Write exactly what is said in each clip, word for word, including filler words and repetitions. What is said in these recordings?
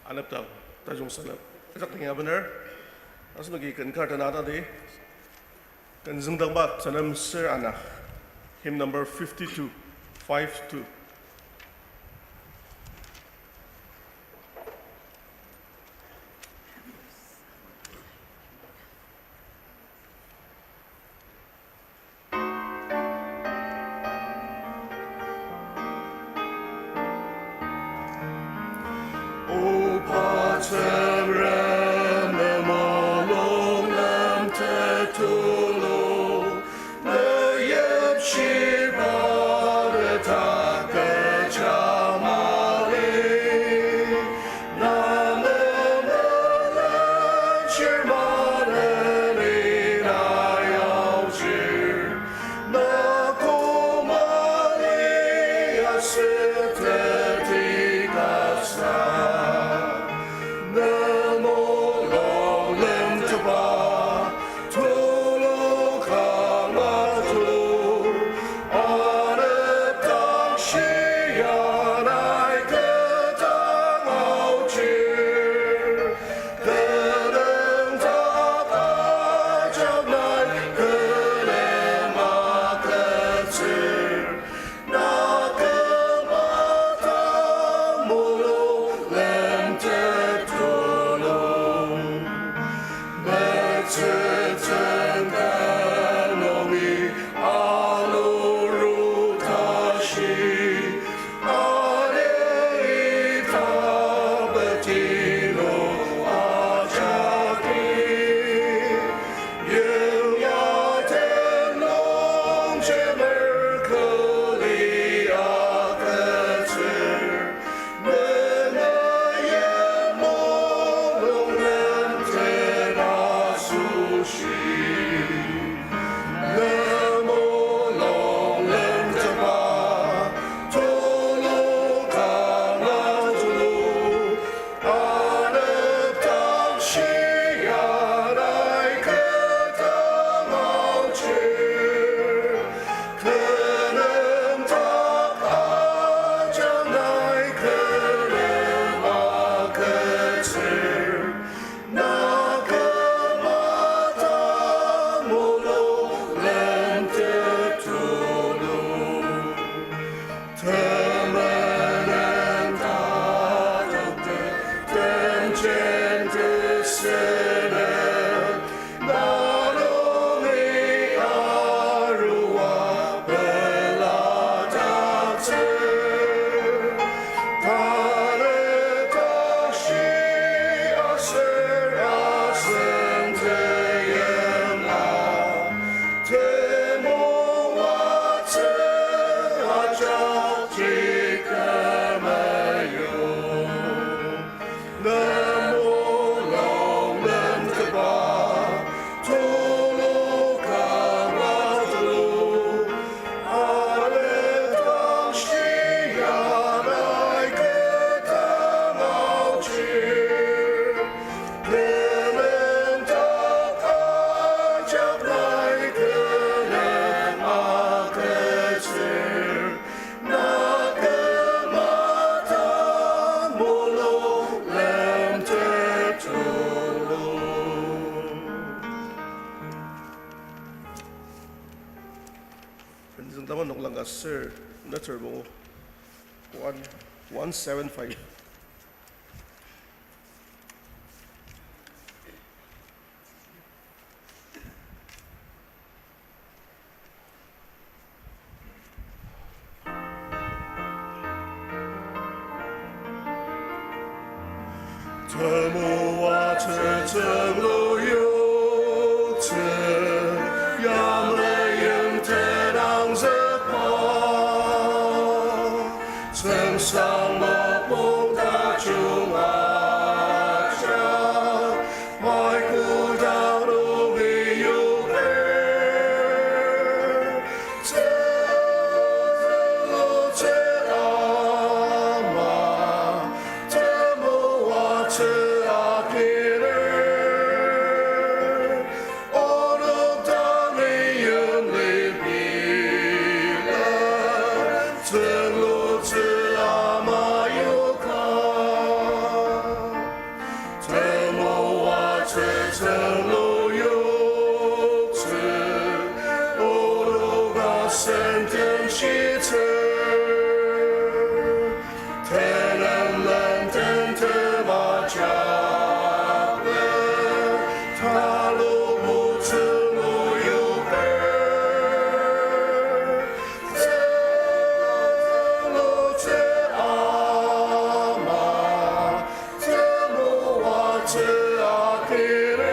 Anepdang tajung salem ajak tengi abener. Asenoki ken kar tena atadi. Ken züngdangba Tenem ser ana. Hymn number fifty-two, five two. O pa Tsüngrem, ne mulung lemtet tulu, ne yipshiba retak kecha mali. Na menen chir maneni na yaochir, na koma lia süteti kasa. Ne mulung lemtetba tulu kanga tulu, anepdang shia nai ketdang aochir. Tenüng dak ajak nai külem agütsür, na kümata mulung lemtet tulu. Metsüten ka nungi aluru tashi, ale ita betinu ajaki. Yimya tenlong jemer kuli agütsür, Memeya mulung lemtet asoshi, ne mulung lemtetba tulu kanga tulu, anepdang shia nai ketdang aochir. Tenüng dak ajak nai külem agütsür, na kümata mulung lemtet tulu. Temenen tatok temjen tesene, Nanungi arua peladaktsür, tanü tashi aser asen teyimla, temoatsü ajak ji kümeyu. Ne mulung lemtetba tulu kanga tulu, anepdang shia nai ketdang aochir. Tenüng dak ajak nai külem agütsür, na kümata mulung lemtet tulu. Ken züngdangba noklang ka ser, netsür bongo, one, one seven five. Temoatsü tsünglu yoktsü, yamai yimten angzükba, tsüngsang mapang tajung ajak, mai kodang nungi yoker, tsünglutsü ama, temoatsü akiner, onok dangi yimli bilem, tsünglutsü ama yoka. Tsünglu yoktsü, onoka sentence shitsü, tenem lenden tema jakle, talu butsü mo yoker. Tsünglu tsü ama, temoatsü akiler,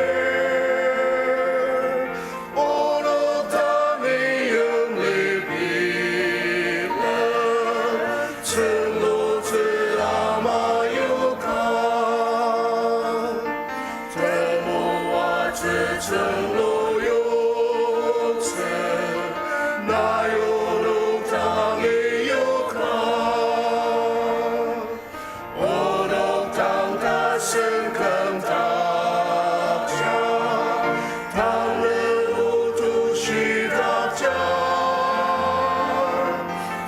onok dangi yimli bilen, tsünglu tsü ama yoka. Temoatsü tsünglu yoktsü, nai onok dangi yoka. Onok dang tasen kümdakja, tanü otu shidakja.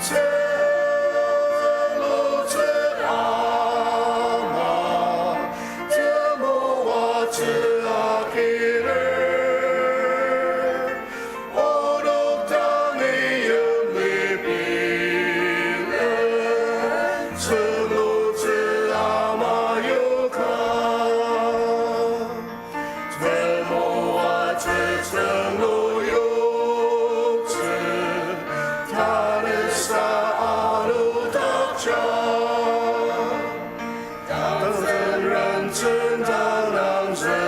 Tsünglu tsü ama, temoatsü akiler, onok dangi yimli bilen, tsünglu tsü ama yoka. Temoatsü tsünglu yoktsü, tanü sa arudakja. Tang Tsüngrem tsüngdang nangzüker,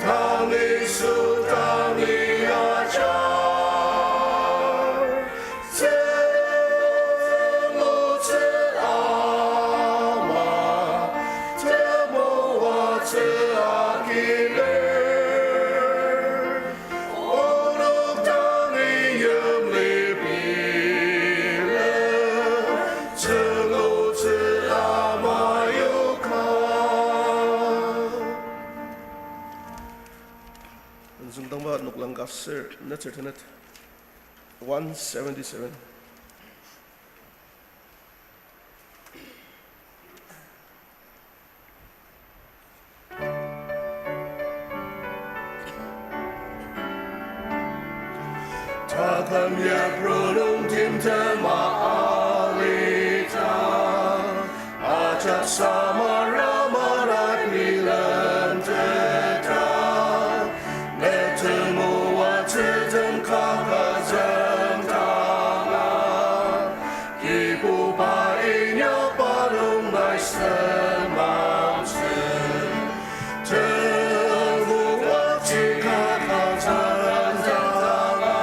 tang Yisu dangi ajar. Tsünglu tsü ama, temoatsü akiler, onok dangi yimli bilen, tsünglu tsü ama yoka. Züngdangba noklang ka ser, netsür tenet. One seventy-seven. Taküm yapronung timtema alita, ajak samara manat milemteta, ne temoatsü den kaka züngdanga, Kibuba inyakba nung nai senmangtsü, temoatsü kaka züngdanga,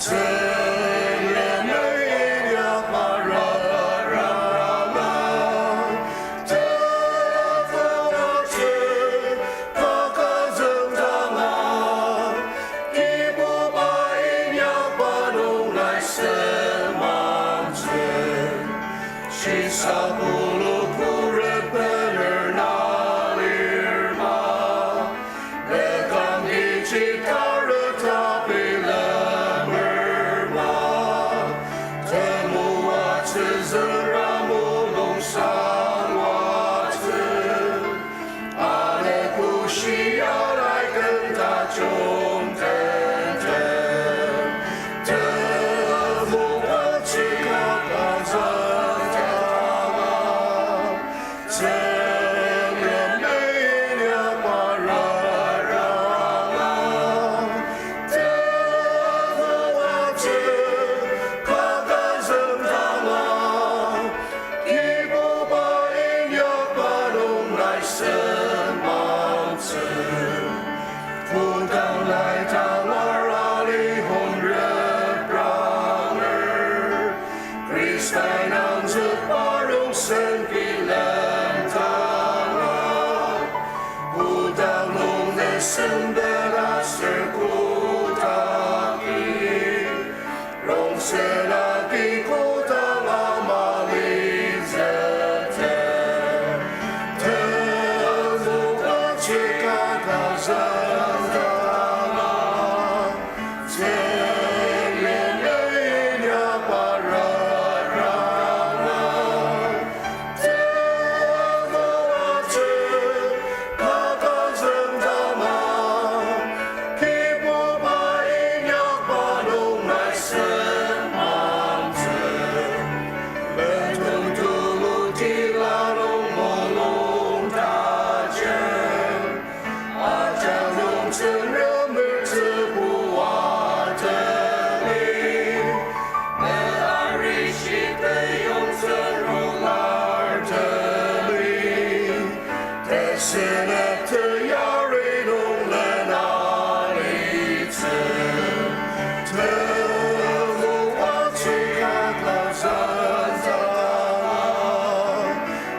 Tsüngremi inyakba raranga, temoatsü kaka züngdanga, Kibuba inyakba nung nai senmangtsü. Shisa pulu khuret bener na lir ma, ne kang kechi tareta bilemer ma, temoatsü züra mulung sangwatsü. Ane kushi arai ken tajung tenten, temoatsü kaka züngdanga, Tsüngremi inyakba raranga, temoatsü kaka züngdanga, Kibuba inyakba nung nai senmangtsü. Kodang nai tangar ali hon repranger, Khristai nangzükba rongsen bilemta. Senep teyari nung lenalitsü, temoatsü kakasenzala,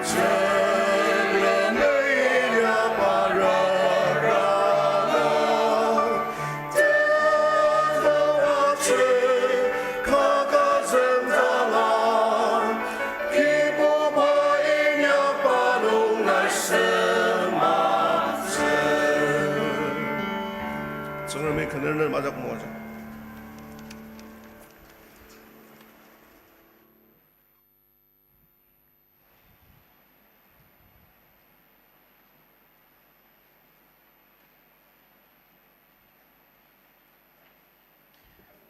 tenlemi inyakba rarala, temoatsü kakasenzala, Kibuba inyakba nung nai sematsü. Tsüngremi kü nüner majak moajang.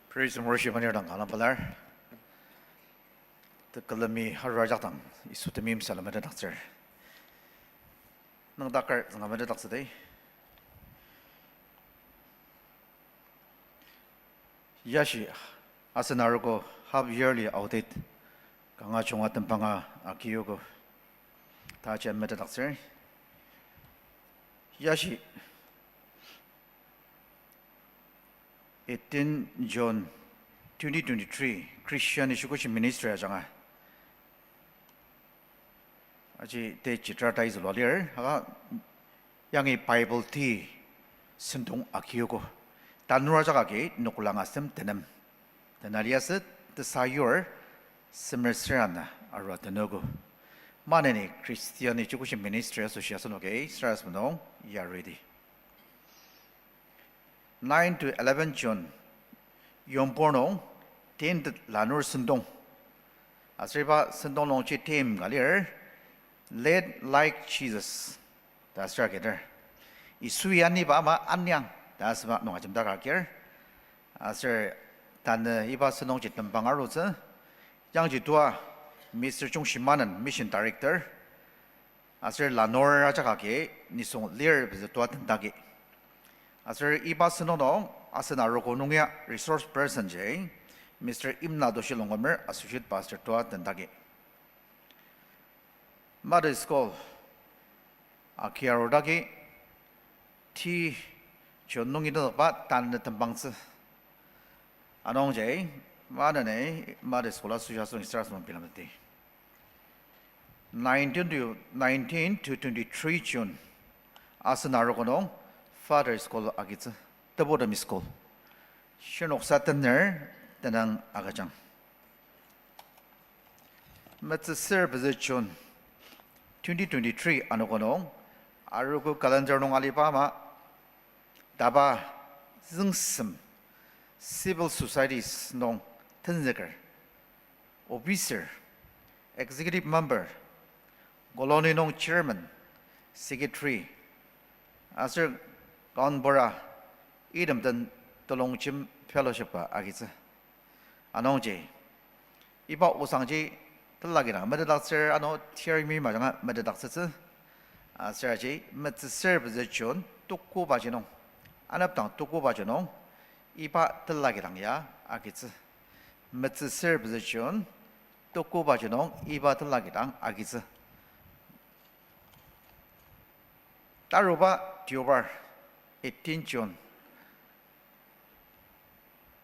Praise and worship anir dang kanga pelar. Tekülemi harua ajak dang Yisu temeim salem metetdaktsür. Nüngdaker zünga metetdaktsüdi. Yashi asen arogo half yearly audit kanga junga tembanga agiogo ta aji metetdaktsür. Yashi eighteen June twenty twenty-three, Christian Education Ministry ajanga aji te chitra tai zülua lir, aka yangi Bible ti sentong agiogo. Tanur ajak agi noklang asem tenem. Tena liasü tesayur semer sür ana arua tenogo. Maneni Christian Education Ministry Association oke sarasadem nung yariti. Nine to eleven June, Yongbor nung, tentet lanur sentong. Aser iba sentong nungji theme ka lir, Lead Like Jesus ta asür agiter. Yisui aniba ama anyang ta asüba nung ajemdaka agir. Aser tanü iba sentongji tembang arutsü, yangji tua Mister Chungshimanen, Mission Director, aser lanur ajak agi nisung lir pezü tua tendagi. Aser iba sentong nung asen arogo nung ya resource person ji Mister Imnatoshi Longkumer, Associate Pastor tua tendagi. Mother School agi arudagi ti June nungi tenzükba tanü tembangtsü. Anungji, maneni Mother School Association sarasadem bilemdi. Nineteen to, nineteen to twenty-three June, asen arogo nung Father School agitsü, Tebutemi School. Shirnoksa tener tenang agüjang. Metsüsür pezü June twenty twenty-three anogo nung, arogo calendar nung aliba ama, taba züngsem civil societies nung tenzüker, officer, executive member, colony nung chairman, secretary, aser gaonbura, item den telongjem fellowship ka agitsü. Anungji, iba osangji telakidang metetdaktsür ano thirimi majanga metetdaktsütsü. Aser aji metsüsür pezü June tukubaji nung, anepdang tukubaji nung, iba telakidang ya agitsü. Metsüsür pezü June tukubaji nung iba telakidang agitsü. Taruba deobar, eighteen June,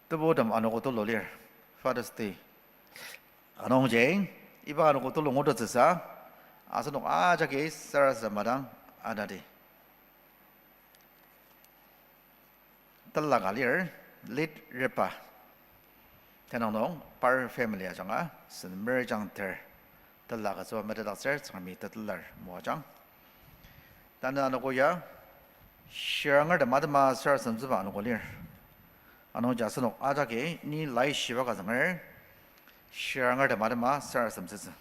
Tebutem anogo tulu lir, Father's Day. Anungji, iba anogo tulu ngutettsüsa, asenok ajaki sarasadem madang anadi. Tela ka lir, Late Repa. Tenüng nung, par family ajanga, sen merjang ter. Tela ka tsüba metetdaktsür, Tsüngremi tetelar moajang. Tanü anogo ya, shirangertem atema sarasademtsüba anogo lir. Anungji asenok ajaki ni laishiba ka zünger, shirangertem atema sarasademtsütsü.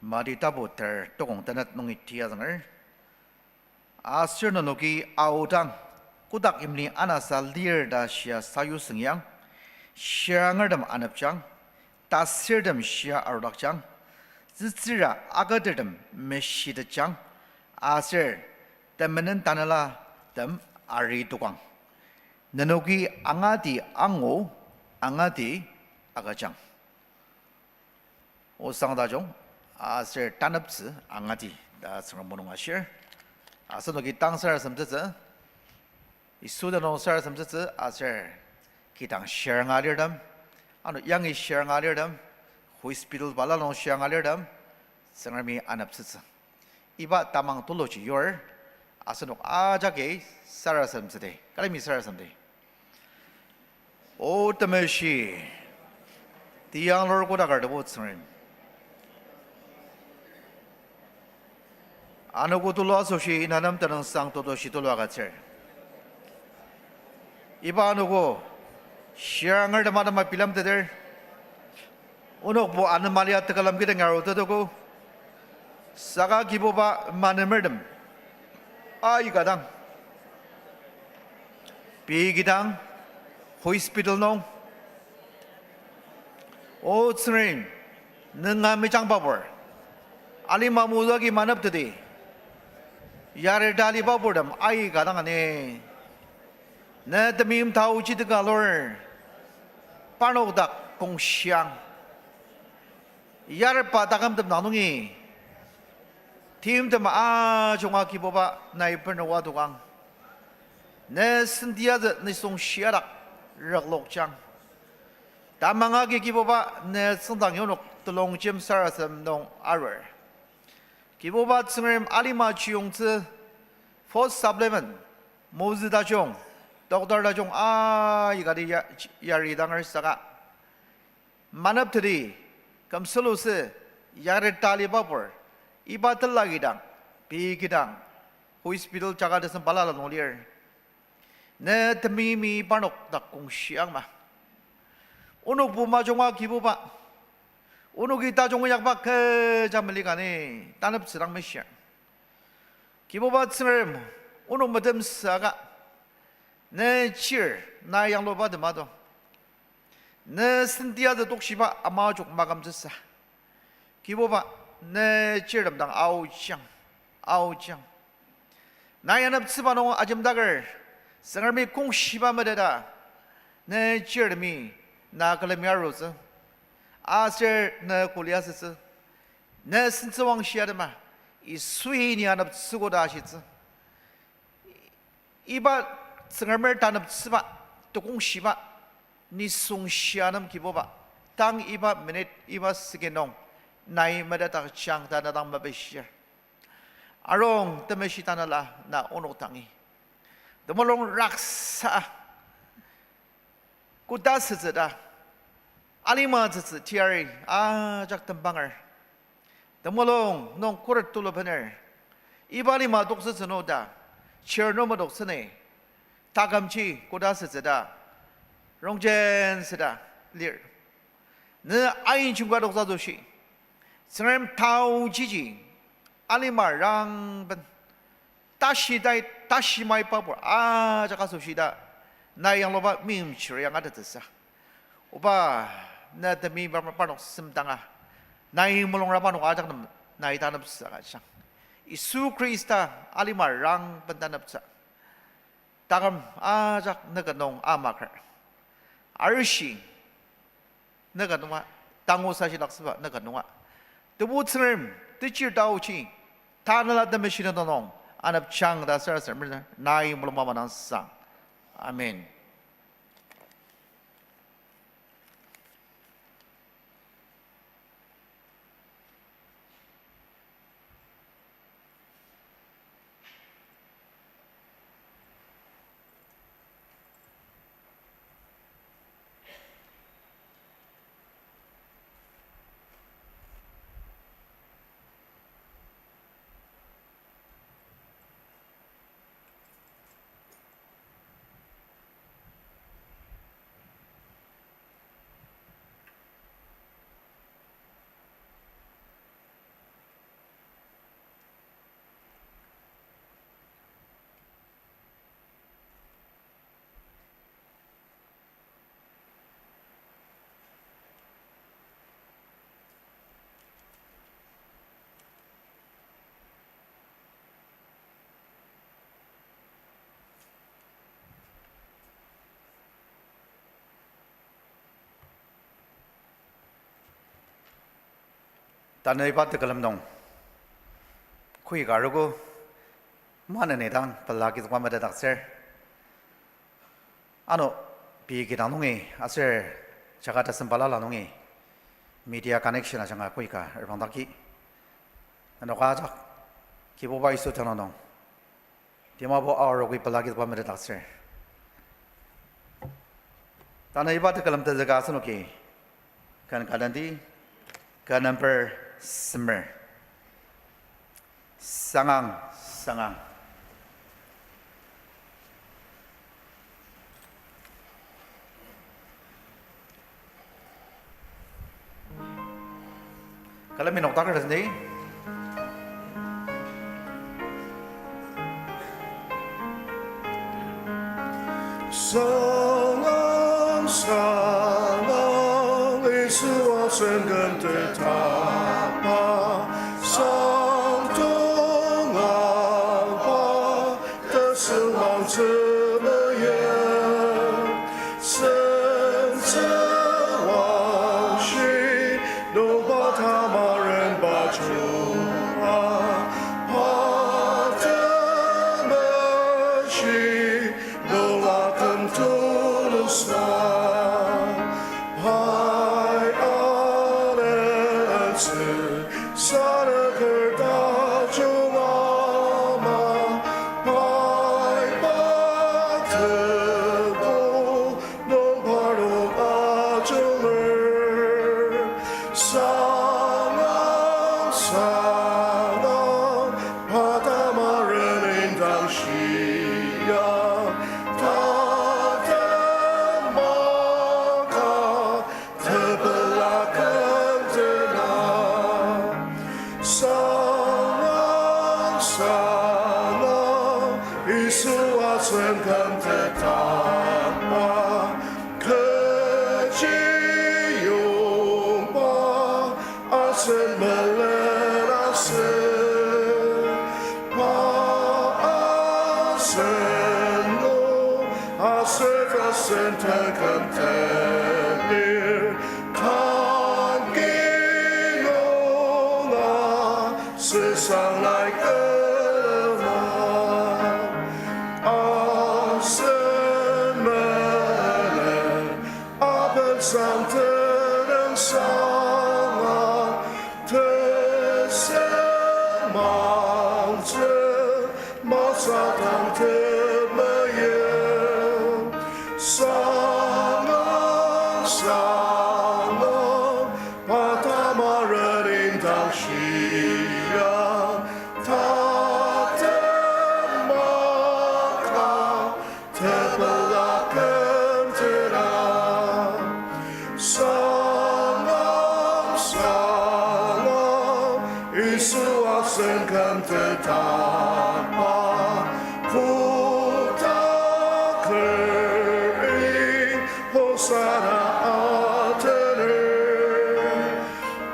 Mati tapu ter tukong tenet nungi tia zünger. Aser nenoki aodang, kotak yimli anasa lir ta shia sayu süngyang, shirangertem anepjang, tasürtem shia arudakjang, zütsüra akatertem meshitetjang, aser temenen tanelatem ari tokang. Nenoki angati angu, angati agüjang. Osang tajung, Aser taneptsü angati ta Tsüngrem o nung ashir. Asenoki tang sarasademtsütsü, Yisu tenüng sarasademtsütsü aser kidang shiranga alirtem, ano yangi shiranga alirtem, hospital balala nung shiranga alirtem, Tsüngremi aneptsütsü. Iba tamang tuluji yur, asenok ajaki sarasademtsüdi. Kalemi sarasademdi. O temeshi, tiyanglur kodaker Tebu Tsüngrem, anogo tulu asoshi inanem tenüngsang totoshi tulu agütsür. Iba anogo shirangertem atema bilemteter, onokbo anema lia tekülem kidang arutetogo, saka Kibuba manemertem aika dang, pei kidang, hospital nung, O Tsüngrem, nunga mejangbapur, alima mozü agi manepteti, yareta aliba purtem aika dang ani, ne temeim taoji tekalur, parnok dak kongshiang, yarba takümtem dang nungi, timtem ajunga Kibuba nai bener oa dokang. Ne sentiazü nisung shiadak rüklokjang. Tamang agi Kibuba ne tsüngdang yonok telongjem sarasadem nung arur. Kibuba Tsüngrem alima chiyongtsü, food supplement, mozü tajung, doctor tajung aikati ya-, yaridanger saka manepteti, kümsülusü, yareta aliba pur, iba tela kidang, pei kidang, hospital jaga tesem balala nung lir. Ne temeimi parnok dak kongshiang ma. Onokbo majunga Kibuba, onoki tajung inyakba kecha meli ka ni, taneptsü dang meshia. Kibuba Tsüngrem, onok metem saka, ne chir, na yangluba tema do. Ne sentiazü tokshiba ama jok makümtsüsa. Kibuba, ne chirtem dang aojang, aojang. Na yaneptsüba nung ajemdaker, Tsüngremi kongshiba meteta, ne chirtemi, na külemi arutsü. Aser ne kuli asütsü. Ne sentsüwang shiatema, Yisui ni aneptsüko ta ashitsü. Iba Tsüngremer taneptsüba, tekongshiba, nisung shia nem Kibuba, tang iba minute, iba second nung, nai metetdakjang ta na dang mepishir. Arung temeshi tanela na onok dangi. Temulung raksa, koda sütsü ta, alima tsütsü teyari ajak tembanger. Temulung nung khuret tulu bener, iba lima adoktsütsü nü ta, chir nü madoktsü ni, takümji koda sütsü ta, rongjen süta lir. Ne ainchung ka adoktsü asoshi, Tsüngrem taojiji, alima rangben, tashi tai, tashi maiba pur ajak asoshi ta, nai yangluba meimchir yang atettsüsa. Oba, ne temi par-, parnok semdanga, nai mulungra parnok ajak nem, nai taneptsü agüjang. Yisu Khrista alima rangben taneptsü. Taküm ajak nüket nung amaker. Arishi nüket nunga, tangu sashidaktsüba nüket nunga, Tebu Tsüngrem, techir taochi, tanela temeshi nung anepjang ta sarasademer, nai mulung mama nang sang. Amen. Tanü iba tekülem nung, koika arogo, maneni dang pela kizükba metetdaktsür. Ano, pei kidang nungi aser Jakarta sempalala nungi media connection ajanga koika reprangdaki. Ano ajak, Kibuba Yisu tenüng nung Dimapur Ao Arogoi pela kizükba metetdaktsür. Tanü iba tekülem tenzüka asenoki ken ka tendi, ken number semer. Sangang, sangang. Külemi nokdaker tendi. Sangang, sangang, Yisu asen ken tetaba, sangdong angba, tesüngmangtsü meyip, sentsü wangshi, nungba tamarenba junga, pa temeshi, nung aküm tulusa, pai anentsü, saraker tajung ama, pai pa tebu, nung parnok ajunger, sangang, sangang, pa tamaren indang shia, tatem maka, tepela kentena. Sangang, sangang, Yisu asen ken tetaba, kechiyongba, asen melen asen, pa asen nung, aser asen teküm telir, tangi yonga, sesang nai külema, asen melen, aben sang tenüng sanga, tesem mangtsü, masatang temeye, sangang, sangang, pa tamaren indang shia, tatem maka, tepela kentena. Sangang, sangang, Yisu asen ken tetaba, kotak eri, Hosanna atener,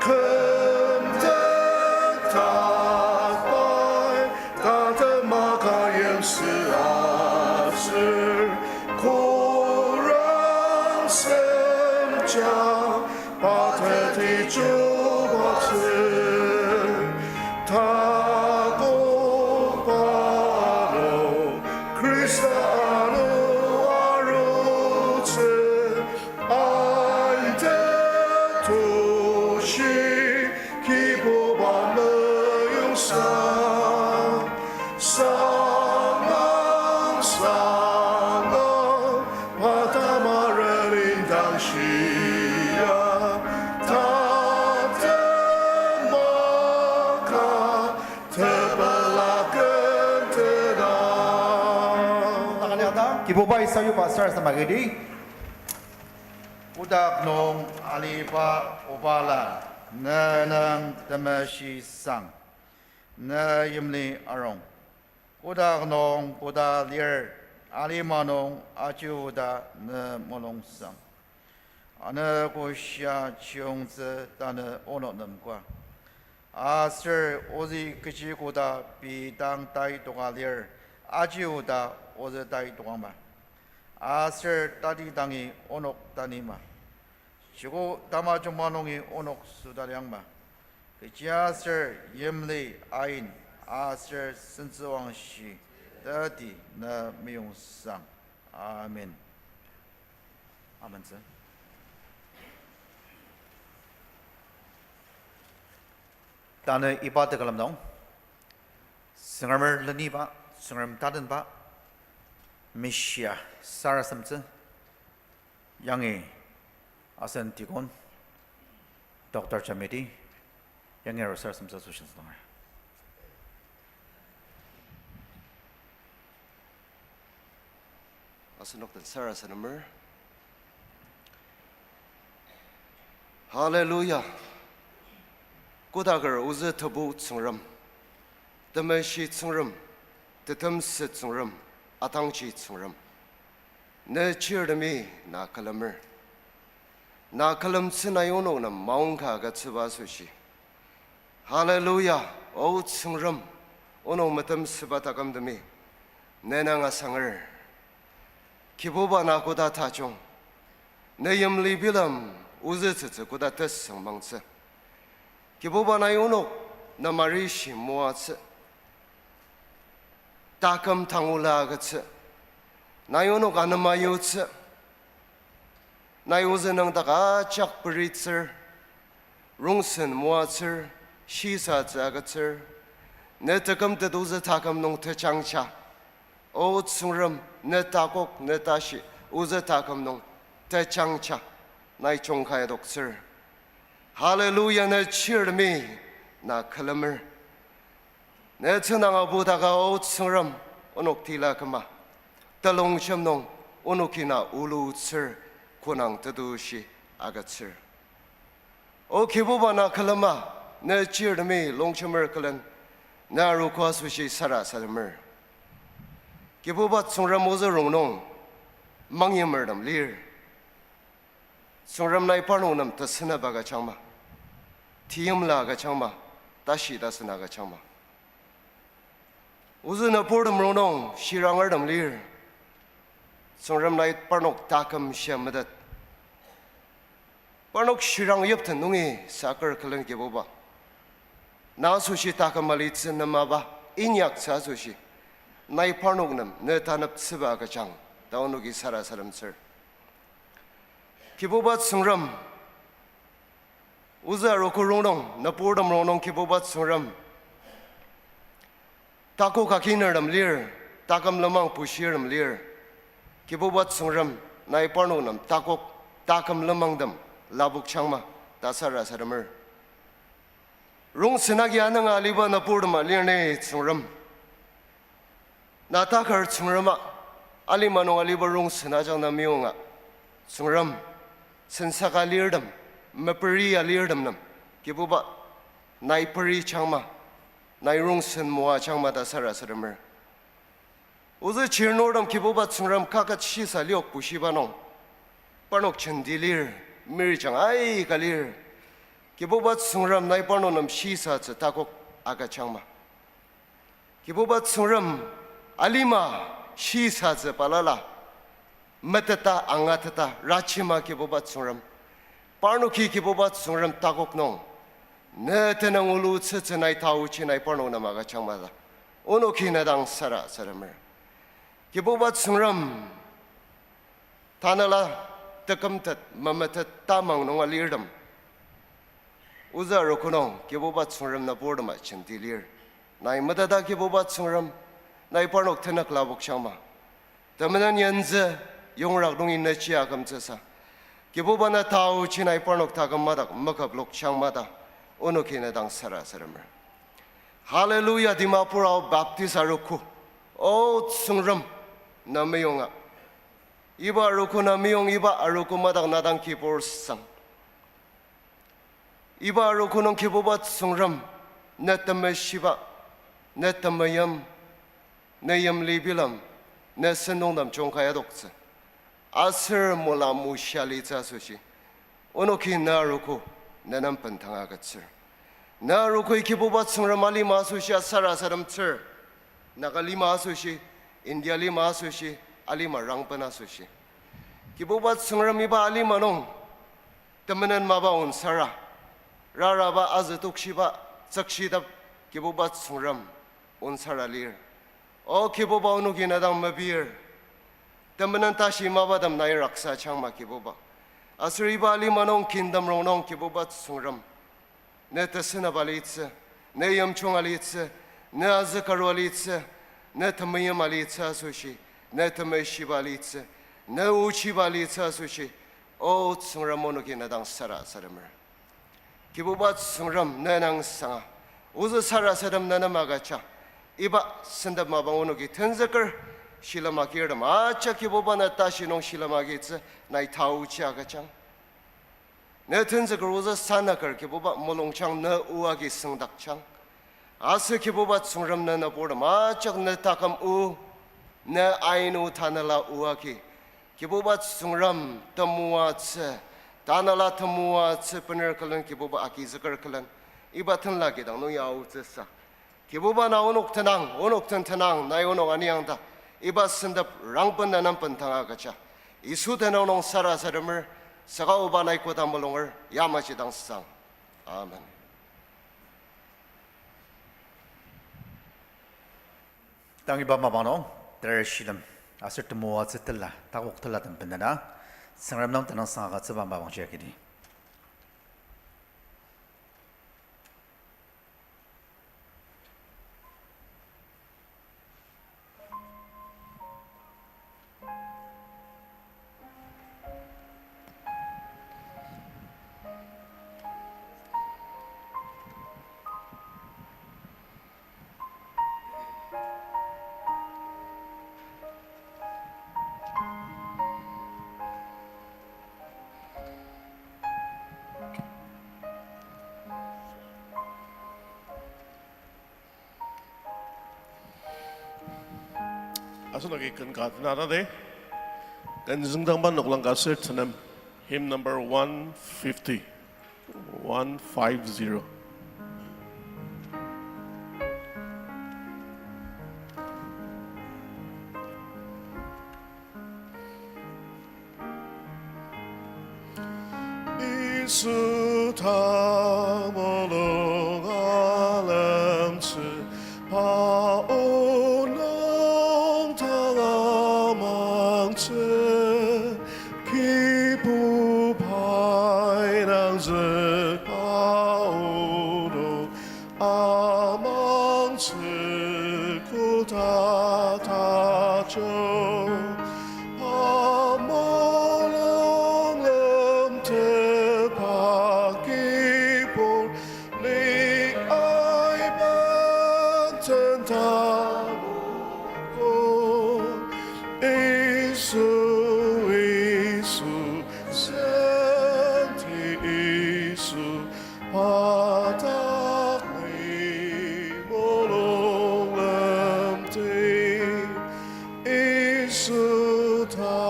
küm tetaba, tatem maka yimsü aser, kurang semja, pa teti chubatsü, takok parnok, Khrista ano arutsü, ain tetushi, Kibuba meyongsa, sangang, sangang, pa tamaren indang shia, tatem maka, tepela kentena. Kibubai sayuba sarasadem agidi. Kotak nung aliba Obala, ne nem temeshi sang, ne yimli arung. Kotak nung koda lir, alima nung aji oda ne mulungsang. Ano koshia chiyungtsü tanü onok nem koa. Aser ozü kechi koda pei dang tai toka lir, aji oda ozü tai tokangma. Aser tati dangi onok tanima. Chiko tamajungma nungi onok süda liangma. Kechiaser yimli ain aser sentsüwangshi teti na meyong sang. Amen. Amentsü. Tanü iba tekülem nung, Tsüngremer leniba, Tsüngrem tatenba, mishia sarasademtsü, yangi asen deacon, Doctor Jamiti, yangi aru sarasademtsü asoshi sentong. Asenok den sarasademer. Hallelujah. Kodaker ozü Tebu Tsüngrem, temeshi Tsüngrem, tetemsü Tsüngrem, atangji Tsüngrem. Ne chirtemi na külemer. Na külemtsü nai onok nem maongka agütsüba asoshi. Hallelujah, O Tsüngrem, onok metemsüba takümtemi, ne nang asanger. Kibuba na koda tajung, ne yimli bilem ozütsütsü koda tesüngmangtsü. Kibuba nai onok nem arishi moatsü. Taküm tangula agütsü. Nai onok anema yutsü. Nai ozü nüngdak ajak peritsür, rongsen moatsür, shisatsü agütsür. Ne tekümtet ozü taküm nung tejangja. O Tsüngrem, ne takok, ne tashi, ozü taküm nung tejangja. Nai jungkai adoktsür. Hallelujah, ne chirtemi na külemer. Ne tsüngdang apu daka, O Tsüngrem, onok tila küma. Telongjem nung onoki na ulutsür, konang tetushi agütsür. O Kibuba na külema, ne chirtemi longjemer külen, na arogo asoshi sarasademer. Kibuba Tsüngrem, ozü rongnung mangyimertem lir. Tsüngrem nai parnok nem tesenep agüjangma, tiyimla agüjangma, tashi tasen agüjangma. Ozü nüburtem rongnung shirangertem lir. Tsüngrem nai parnok taküm shia metet. Parnok shirang yipten nungi saker külen Kibuba, na asoshi taküm alitsü nemaba, inyaktsü asoshi, nai parnok nem ne taneptsüba agüjang ta onoki sarasademtsür. Kibuba Tsüngrem, ozü arogo rongnung, nüburtem rongnung Kibuba Tsüngrem, takok akinertem lir, taküm lenmang bushirtem lir. Kibuba Tsüngrem, nai parnok nem takok, taküm lenmangtem lapokjangma ta sarasademer. Rongsen agi anünga aliba nüburtema lir ni Tsüngrem. Na takar Tsüngrema, alima nung aliba rongsen ajanga meyonga, Tsüngrem, sensaka lirtem, meperi alirtem nem, Kibuba, nai perijangma, nai rongsen moajangma ta sarasademer. Ozü chirnurtem Kibuba Tsüngrem kaket shisa liok bushiba nung, parnok jenti lir, mirijang aika lir. Kibuba Tsüngrem nai parnok nem shisatsü takok agüjangma. Kibuba Tsüngrem alima shisatsü balala, meteta angateta rachima Kibuba Tsüngrem. Parnoki Kibuba Tsüngrem takok nung, ne tenüng ulutsütsü nai taochi nai parnok nem agüjangma ta onoki ne dang sarasademer. Kibuba Tsüngrem, tanela tekümtet memetet tamang nung alirtem, ozü arogo nung Kibuba Tsüngrem nüburtema jenti lir. Nai meteta Kibuba Tsüngrem, nai parnok tenük lapokjangma. Temenen yenzü yongrak nungi nechi akümtsüsa, Kibuba na taochi nai parnok taküm madak meküplokjangma ta onoki ne dang sarasademer. Hallelujah, Dimapur Ao Baptist arogo, O Tsüngrem, na meyonga. Iba arogo na meyong, iba arogo madak na dang kibur sang. Iba arogo nung Kibuba Tsüngrem, ne temeshiba, ne temeim, ne yimli bilem, ne sentongtem jungkai adoktsü. Aser mula mushia litsü asoshi, onoki na arogo ne nem bendanga agütsür. Na arogoi Kibuba Tsüngrem alima asoshi sarasademtsür. Naga lima asoshi, India lima asoshi, alima rangben asoshi. Kibuba Tsüngrem iba alima nung temenen mapa onsara, raraba azü tokshiba tsükshitep Kibuba Tsüngrem onsara lir. O Kibuba onoki na dang mepir. Temenen tashi mapatem nai raksa changma Kibuba. Aser iba lima nung kintem rongnung Kibuba Tsüngrem. Ne tesenep alitsü, ne yimjung alitsü, ne azü karu alitsü, ne temeim alitsü asoshi, ne temeshiba alitsü, ne ochiba alitsü asoshi, O Tsüngrem onoki na dang sarasademer. Kibuba Tsüngrem ne nang sanga, ozü sarasadem ne nem agüja, iba sentep mapang onoki tenzüker, shilem agirtem ajak Kibuba na tashi nung shilem agitsü nai taoji agüjang. Ne tenzüker ozü sanaker Kibuba mulungjang ne o agi süngdakjang. Aser Kibuba Tsüngrem ne nüburtem ajak ne taküm o, ne ainu tanela o agi. Kibuba Tsüngrem temoatsü, tanela temoatsü bener külen Kibuba agizüker külen. Iba tenla kidang nung ya aotsüsa. Kibuba na onok tenang, onok den tenang, nai onok aniang ta. Iba sentep rangben na nem bendanga agüja. Yisu tenüng nung sarasademer, saka oba nai koda mulunger, yamaji dang sang. Amen. Tang iba mapang nung, ter shilem, aser temoatsü tela, takok tela tem bendena, Tsüngrem nem tenüngsang agütsüba mapang ji agidi. Asenoki ken ka tena ta de. Ken züngdangba noklang ka ser tenem. Hymn number one fifty. One five zero. Yisu ta mulung alemtsü, pa onung ta amangtsü, kibu pai nangzükba onung amangtsü koda tajung. Pa mulung lemtetba kibur, ni aiben tenta moko. Yisu, Yisu, senti Yisu, pa dak ni mulung lemtet. Yisu ta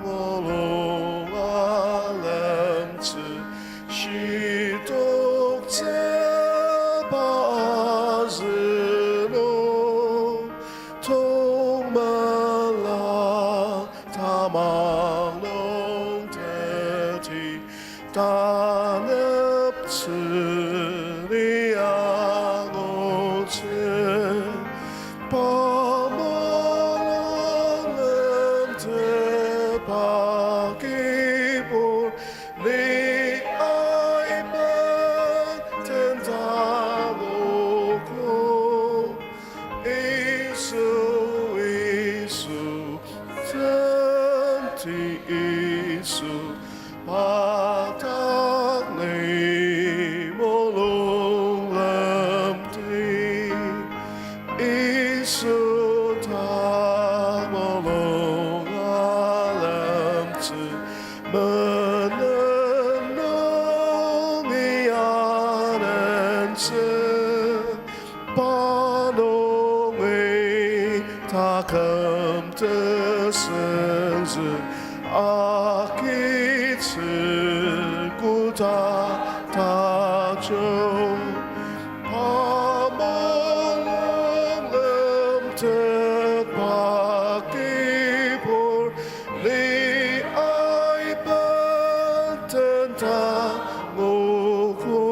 mulung alemtsü, shitoktsüba azü nung, tongmela tamang nung teti, taneptsü ni angutsü. Pa mulung lemtetba kibur, ni aiben tenta moko. Yisu, Yisu, senti Yisu, pa dak ni mulung lemtet. Yisu ta mulung alemtsü, menen nung ianentsü, pa nungi taküm tesenzü agitsü koda tajung. Pa mulung lemtetba kibur, ni aiben tenta moko.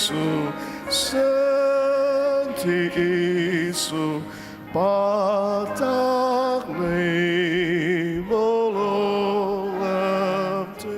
Yisu, senti Yisu, pa dak ni mulung lemdi.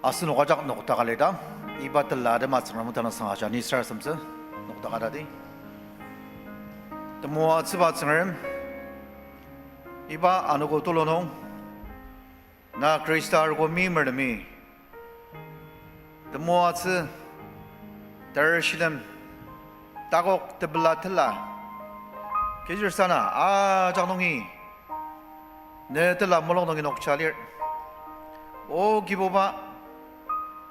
Asenok ajak nokdaka lidang, iba tela atema Tsüngrem tenüngsang aja ni sarasademtsü, nokdaka tadi. Temoatsüba Tsüngrem, iba anogo tulu nung, na Khrista arogo meimertemi temoatsü, tershilem, takok tepela tela, kechir sana ajak nungi ne tela mulung nungi nokja lir. O Kibuba,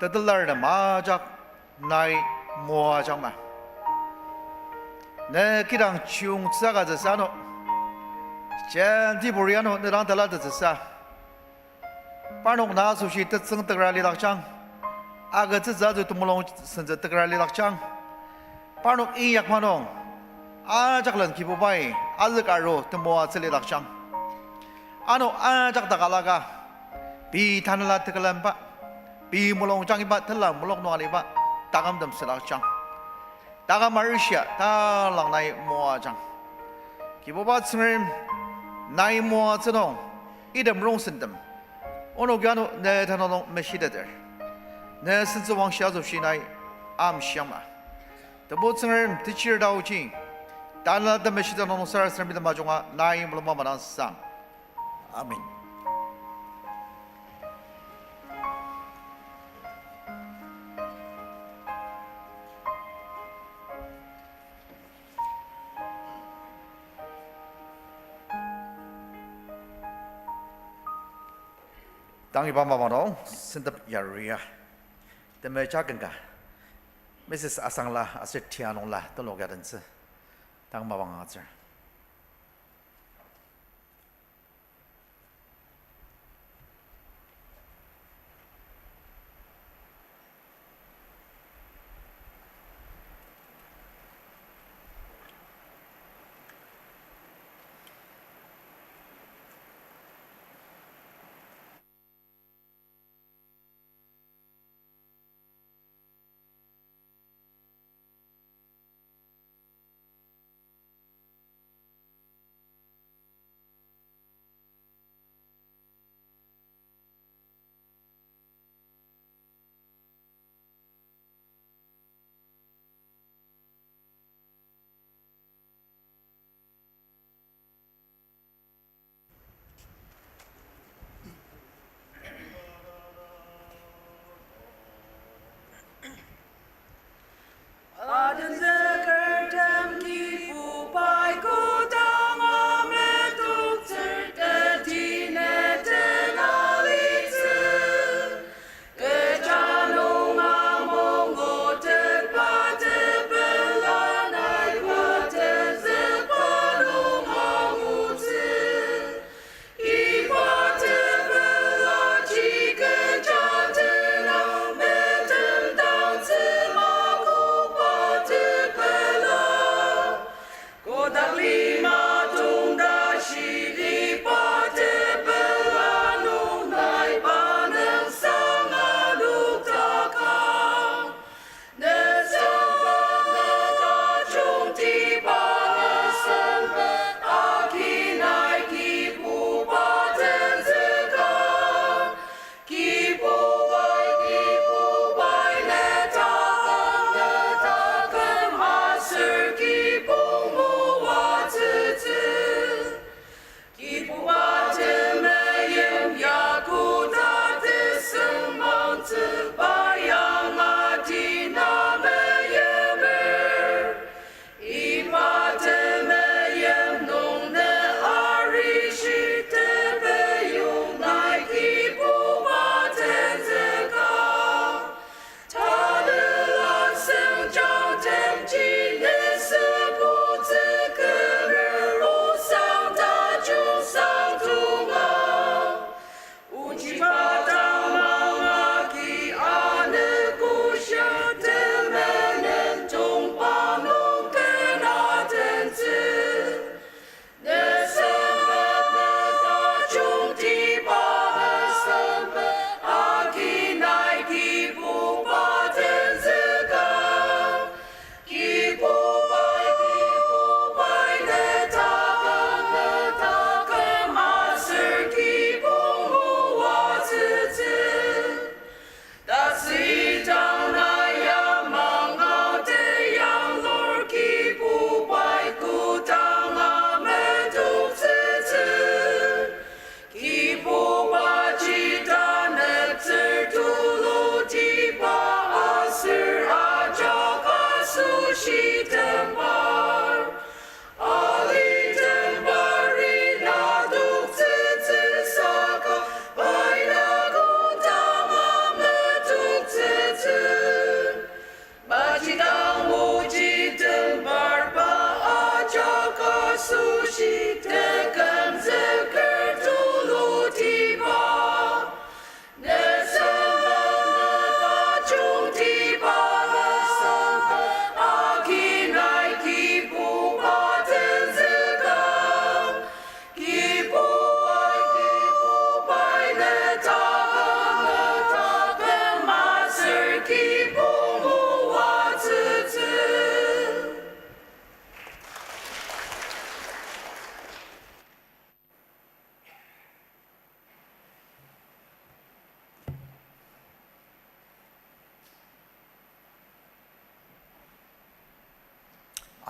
tetelartem ajak nai moajangma. Ne kidang chiyungtsü agütsüsa ano, jenti buri ano ne dang telatettsüsa, parnok na asoshi tetsüng tekra lidakjang, agütsütsü aji temulung sentsü tekra lidakjang. Parnok inyakma nung, ajak len Kibubai azük aru temoatsü lidakjang. Ano ajak dak alaka, pei tanela tekülemba, pei mulungjang iba tela mulung nung aliba takümtem südakjang. Taküm arishia talang nai moajang. Kibuba Tsüngrem, nai moatsü nung, item rongsentem, onok ano ne tanü nung meshiteter, ne sentsüwangshi asoshi nai amshiangma. Tebu Tsüngrem, techir taoji, tanela temeshita nung sarasademdi majunga nai mulungba madang sang. Amen. Tang iba mapang nung sentep yaria, temeja ken ka, Missus Asangla aser Tia Nungla telok ya tentsü, tang mapang agütsür.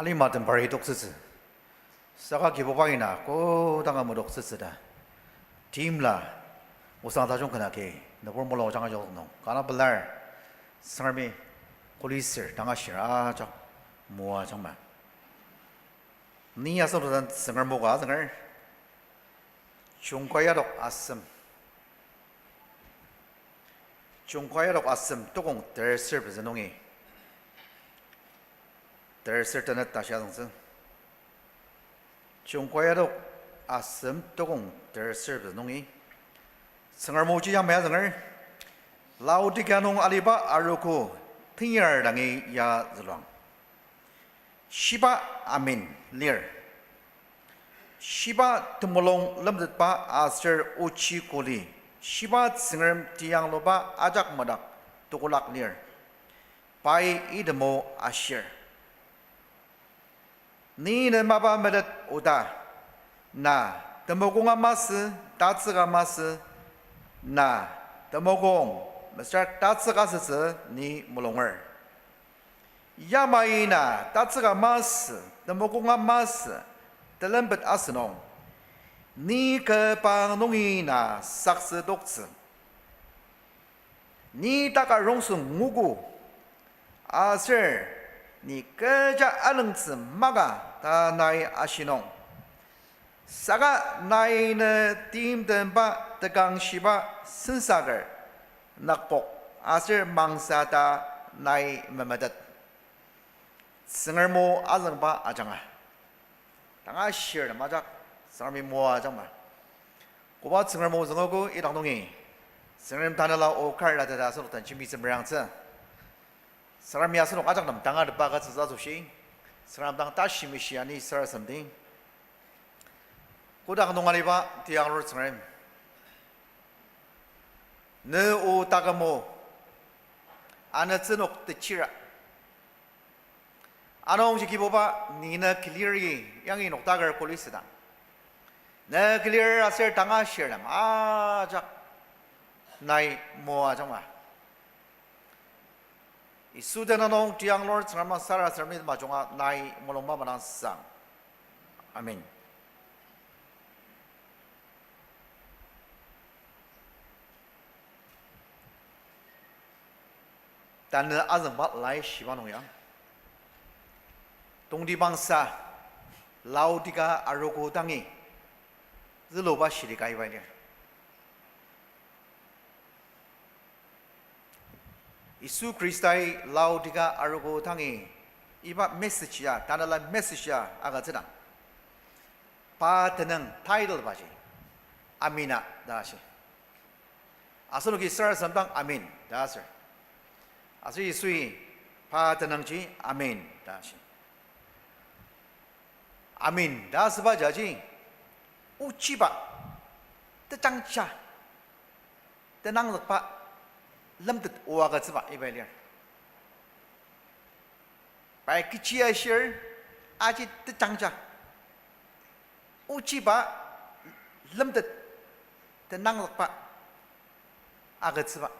Alima den pari toktsütsü. Saka Kibubai na kodanga medoktsütsü ta timla osang tajung ken agi nübur mulung ajanga yok nung kana pelar. Tsüngremi kuli sür tanga shir ajak moajangma. Ni asenok den Tsüngrem o ka azünger. Jungka yadok asem. Jungka yadok asem tokong terser pezü nungi terser tenet ta shia züngtsü. Jungka yadok asem tokong terser pezü nungi Tsüngrem oji yamai azünger. Laodicea nung aliba arogo tenyar dangi ya zülua. Shiba amen lir. Shiba temulung lemtetba aser ochi kuli, shiba Tsüngrem teyangluba ajak madak tekolak lir. Pai itemo ashir. Ni ne mapa metet oda, na temokonga masü, tatsüka masü, na temokong, mesüra tatsüka asütsü ni mulunger. Yamai na tatsüka masü, temokonga masü, telempet asünung, ni kibang nungi na saktsü toktsü. Ni taka rongsen nguogo, aser ni kecha anüngtsü maka ta nai ashinung. Saka nai ne timtemba tekangshiba sensaker nakpok aser mangsa ta nai memetet. Tsüngrem o azüngba ajanga tanga shir nem ajak, Tsüngremi moajangma. Koba Tsüngrem o züngogo idak nungi Tsüngrem tanela o kar lateta asenok den jembitsü merangtsü. Tsüngremi asenok ajak nem tangatetba agütsütsü asoshi, Tsüngrem dang tashi mishi ani sarasademdi. Kotak nung aliba teyanglur Tsüngrem, ne o taküm o anütsü nok techira. Anungji Kibuba, ni ne kilir, yangi noktaker kuli südang, ne kilir aser tanga shir nem ajak nai moajangma. Yisu tenüng nung teyanglur Tsüngrem, sarasademdi majunga nai mulungba madang sang. Amen. Tanü azüngba laishiba nung ya, tongtibangsa Laodika arogo dangi züluba shilika iba lir. Yisu Khristai Laodika arogo dangi iba message ya, tanela message ya agütsüdang, pa tenüng title baji Amina ta ashi. Asenoki sarasadem dang Amen ta asür. Aser Yisui pa tenüngji Amen ta ashi. Amen ta asüba jaji, ochiba, tejangja, tenangzükba, lemtet o agütsüba iba lir. Pai kechi ashir, aji tejangja, ochiba, lemtet, tenangzükba, agütsüba,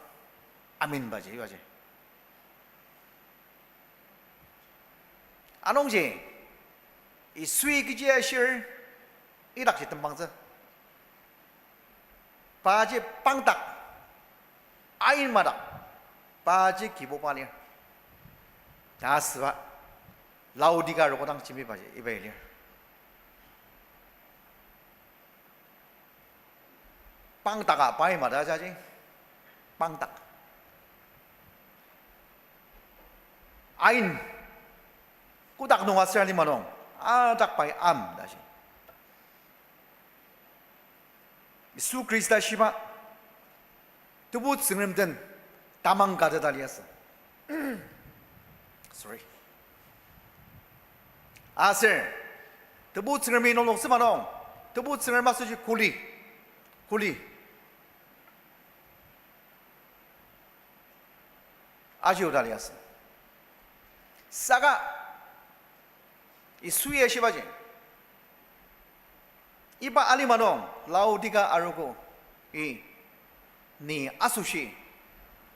Amen baji ibaji. Anungji, Yisui kechi ashir, idakji tembangtsü. Paji pangdak, ain madak, paji Kibuba lir ta asüba, Laodika arogo dang jembibaji iba lir. Pangdaka pai mada jaji, pangdak. Ain, kotak nung aser alima nung, adak pai am ta shi. Yisu Khrista shiba, Tebu Tsüngrem den tamang ka teta liasü. Sorry. Aser, Tebu Tsüngremi nungloktsüba nung, Tebu Tsüngrem asoshi kuli, kuli aji oda liasü. Saka Yisui ashibaji, iba alima nung Laodika arogo-i ni asoshi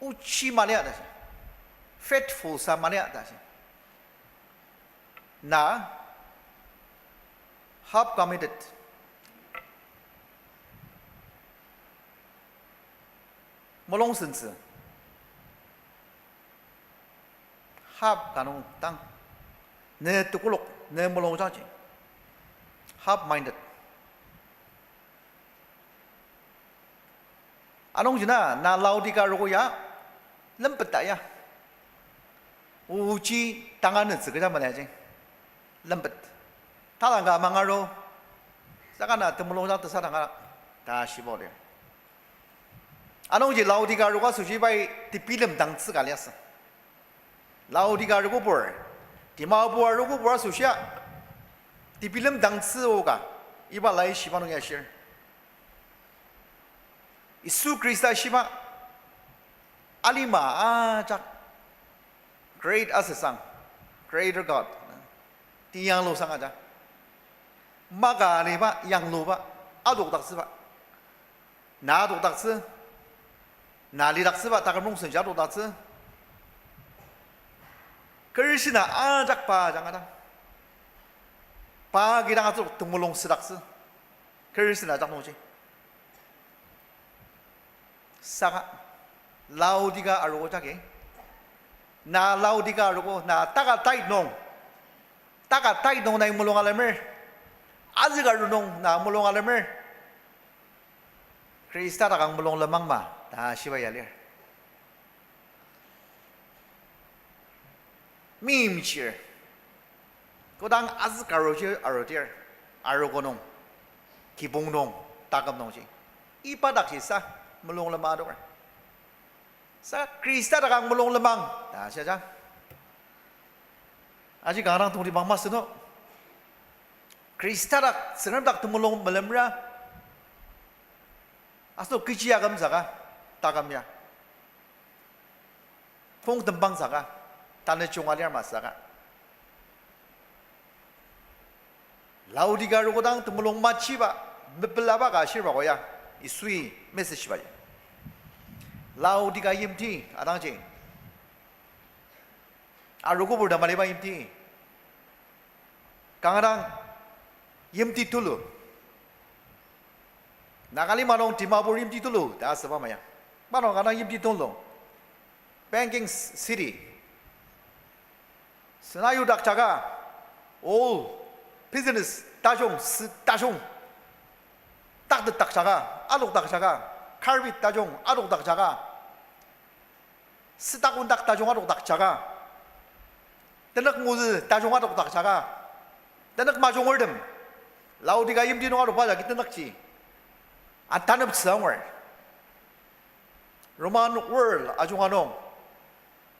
ochi mali ta shi, faithful sa mali ta shi. Na, half committed. Mulung sentsü. Half ka nung dang. Ne tekolak, ne mulungjangji. Half minded. Anungji na, na Laodika arogo ya, lempet ta ya. Ochi tanganetsü kecha maliaji. Lempet. Talangka mangaru, saka na temulungjang tesadanga ta shiba lir. Anungji Laodika arogo asoshi pai tebilem dangtsü ka liasü. Laodika arogobur, Dimapur arogobur asoshia, tebilem dangtsü oka, iba laishiba nung ya shir. Yisu Khrista shiba, alima ajak, great asüsang, greater God, tiyanglusang aja. Maka aliba, yangluba, adokdaktsüba. Na adokdaktsü, na lidaktsüba, taküm rongsen ja adokdaktsü. Kerüsina ajak pa ajanga dang. Pa kidang atsü temulung südaktsü. Kerüsina ajak nungji. Saka, Laodika arogo jagi. Na Laodika arogo, na taka tait nung. Taka tait nung nai mulung alemer. Azüka ru nung na mulung alemer. Khrista takang mulung lenmang ma, ta shiba ya lir. Meimchir. Kodang azüka ruji arudir, arogo nung, kibong nung, taküm nungji. Iba dakji sa, mulung lenmang adoker. Sa Khrista takang mulung lenmang, ta shia ja. Aji kanga dang tongtibang masü no. Khrista dak, Tsüngrem dak temulung melemra. Asenok kechi aküm saka, taküm ya. Kong tembang saka, tanü junga lir masü saka. Laodika arogo dang temulung machiba, mepelaba ka ashirba ko ya, Yisui message ba ya. Laodika yimti, adangji. Arogobur ta maliba yimti. Kanga dang yimti tulu. Nagalima nung Dimapur yimti tulu ta asüba maya. Manung kanga dang yimti tulu. Banking city. Süna yudak jaka, all business tajung, sü tajung, taktetdak jaka, adokdak jaka, karbi tajung, adokdak jaka, sütak undak tajung adokdak jaka, tenük mozü tajung adokdak jaka, tenük majungertem, Laodika yimti nung adokba jagi tenükji, ataneptsü angur. Roman world ajunga nung,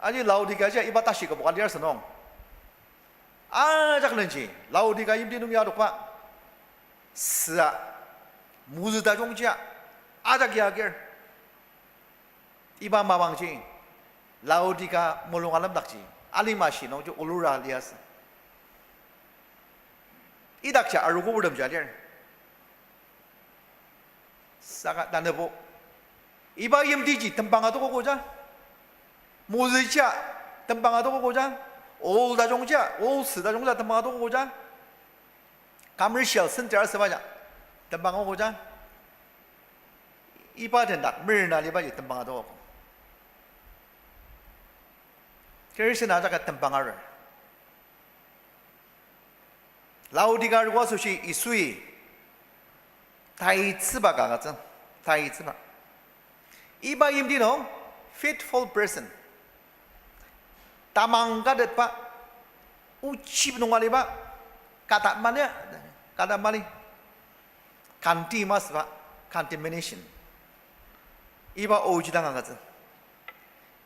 aji Laodika jia iba tashi kübok alir asünung, ajak nungji Laodika yimti nung ya adokba süa, mozü tajungjia ajak ya agir. Iba mapangji Laodika mulung alemdakji alima shi nungji olura liasü. Idakji arogoburtemji alir. Saka tanübo, iba yimtiji tembang adokogo ja. Mozü jia tembang adokogo ja. Old tajung jia, old sü tajung jia tembang adokogo ja. Commercial center asüba ja tembang aogo ja. Iba tendak merna libaji tembang adokogo. Kerüsena ajaka tembang arur. Laodika arogo asoshi Yisui taitsüba ka agütsü, taitsüba. Iba yimti nung faithful person, tamang katetba, ochip nung aliba, kata mali, kata mali, kanti masüba, condemnation. Iba oji dang agütsü.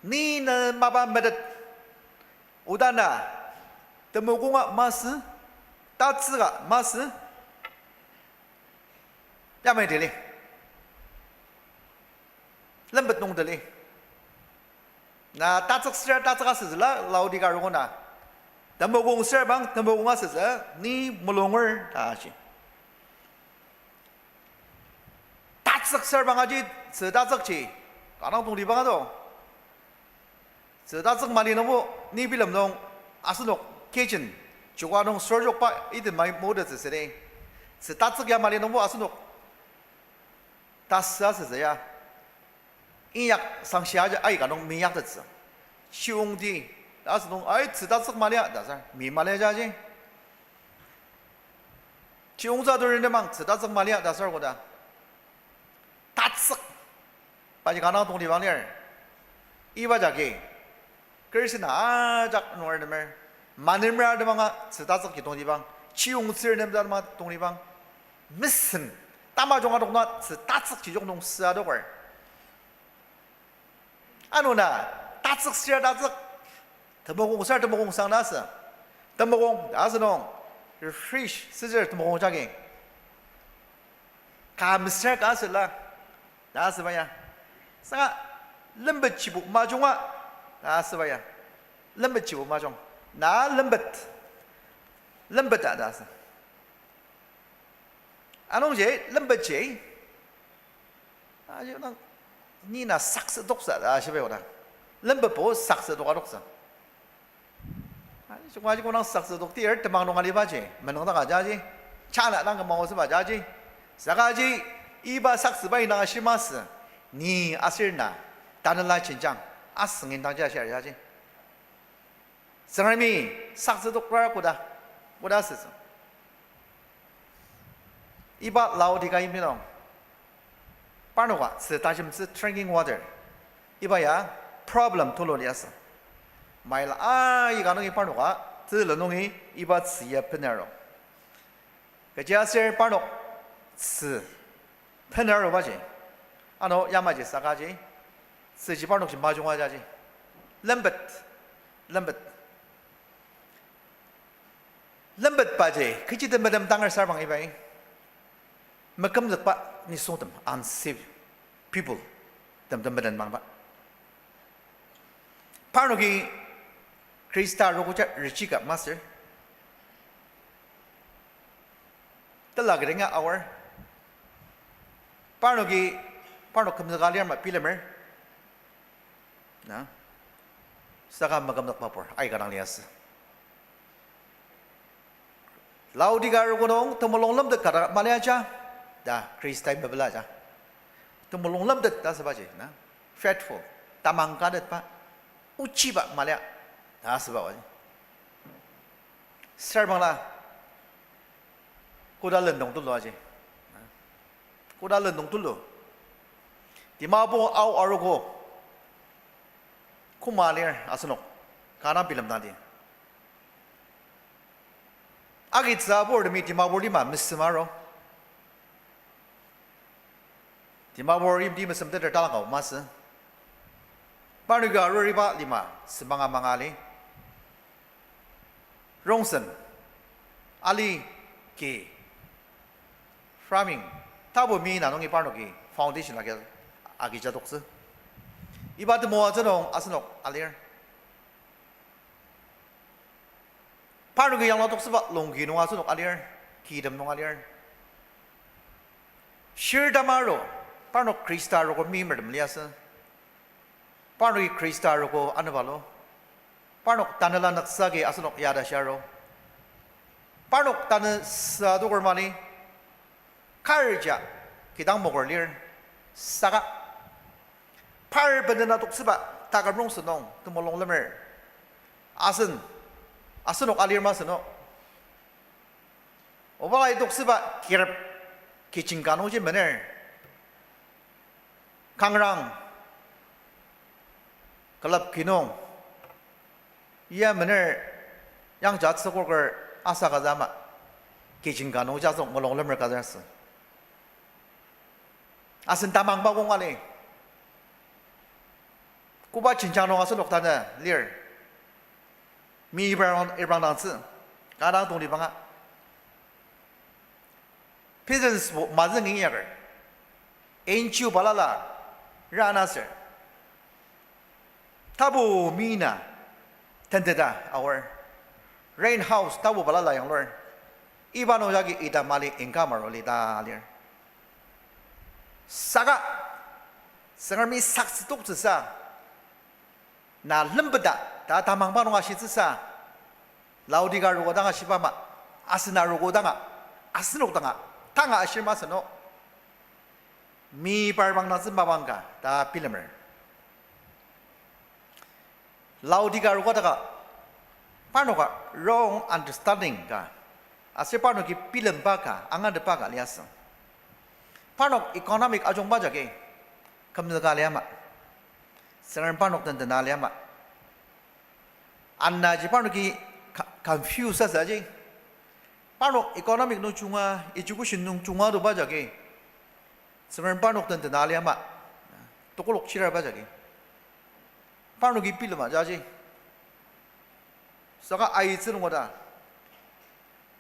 Ni ne mapa metet, oda na temokonga masü, tatsüka masü, yamai tili, lempet nung tili. Na tatsük süra tatsüka süzüla, Laodika arogo na temokong süra bang temokong asütsü, ni mulunger ta ashi. Tatsük süra bang aji, tzü tatsükji, kanga dang tongtibang ado. Tzü tatsük mali nungbo, ni bilem nung, asenok kitchen, Joko nung sorjokba item mai motettsü südi. Tzü tatsük ya mali nungbo asenok tasü asütsü ya. Inyak sangshia aja aika nung minyaktettsü. Chiyungti, ta asünung, ai, tzü tatsük malia, ta sar, mi malia jaji. Chiyungtsü turi nemang tzü tatsük malia, ta sar koda. Tatsük. Paji kanga tongtibang lir. Iba jagi Christian ajak nung artemer, manemer artemanga tzü tatsükji tongtibang, chiyungtsür nem artemanga tongtibang, mesen tamajung adokna tzü tatsükji jok nung sü adoker. Ano na, tatsük sür tatsük, temokong sür temokong sang na sü. Temokong, ta asünung, refresh, sütsür temokong jagi. Ka mesür ka süla, ta asüba ya. Saka lembetjibo majunga, ta asüba ya. Lembetjibo majung. Na lembet. Lembet ta, ta asü. Anungji, lembetji. Aji nang, ni na saksü toksa, ta ashiba ya oda. Lembetbo saksü toka toksa. Aji, aji konang saksü toktir temang nung alibaji, menüngdaka jaji, chana dang kümang osüba jaji, sakaji, iba saksüba indang ashi masü, ni aser na, tanela jenjang, asüngdangji ashir jaji. Tsüngremi saksü tokra koda, koda asütsü. Iba Laodicea yimti nung, parnoka tzü tajemtsü drinking water, iba ya problem tulu liasü. Mile aika nungi parnoka tulu nungi iba tzü ya benaru. Kechiaser parnok tzü benarubaji, ano yamaji sakaji, tzüji parnokji majunga jaji. Lembet, lembet. Lembetbaji kechi temetem tangar sarbang ibai. Mekümzükba nisungtem, unsaved people, tem temetem bangba. Parnoki Khrista arogoja rechika masür. Tela kidenga aor. Parnoki, parnok kümzüka lir ma bilemer. Na, saka mekümzükba pur aika dang liasü. Laodicea arogo nung temulung lemtet kata maliaja, ta Khristai mepelaja. Temulung lemtet ta asübaji, na, faithful, tamang katetba, ochiba malia, ta asüba aji. Sarbangla, koda lendong tulu aji. Koda lendong tulu. Dimapur Ao arogo koma lir asenok, kanga bilemdangdi. Agi tsübur temi Dimapur lima mesem aru. Dimapur yimti mesemteter talangka masü. Parnoki aruriba lima semanga manga ali. Rongsen, ali, ki, farming, tapu mi na nungi parnoki foundation agi, agijadoktsü. Iba temoatsü nung asenok alir. Parnoki yanglatoktsüba longki nung asenok alir, kitem nung alir. Shir tamaru, parnok Khrista arogo meimertem liasü. Parnoki Khrista arogo anübalu. Parnok tanela nüksa agi asenok yada shiaru. Parnok tanü sa adoker mali. Karja kidang moker lir. Saka par benena toktsüba taküm rongsen nung temulung lemer. Asen, asenok alir masü no. Oba lai toktsüba kirip kiching ka nungji mener. Kangrang, külep kinung, ya mener yangja tsükoker asa kazü ama, kiching ka nungji asok mulung lemer kazü asü. Asen tamangba kong ali. Koba jenjang nung asenok tanü lir. Mi ibrang, ibrang dangtsü. Kadang tongtibanga. Peasants bo mazüngi inyaker. N G O balala rana ser. Tapu mi na tenteta aor. Rent house tapu balala yanglur. Iba nung jagi ita mali income aru li ta lir. Saka, Tsüngremi saktsü toktsüsa, na lembeta, ta tamangba nung ashitsüsa, Laodika arogo danga shiba ama, asen arogo danga, asenok danga, tanga ashir masü no. Mi par bang nangzü mapang ka ta bilemer. Laodika arogo daka, parnoka wrong understanding ka, aser parnoki bilemba ka, angatepa ka liasü. Parnok economic ajungba jagi, kümzüka liama. Tsüngrem parnok den dena liama. Anaji parnoki co-, confuse asü aji. Parnok economic nung junga, education nung junga aruba jagi, Tsüngrem parnok den dena liama. Tokolok chiraba jagi, parnoki bilema jaji. Saka aitsü nung oda,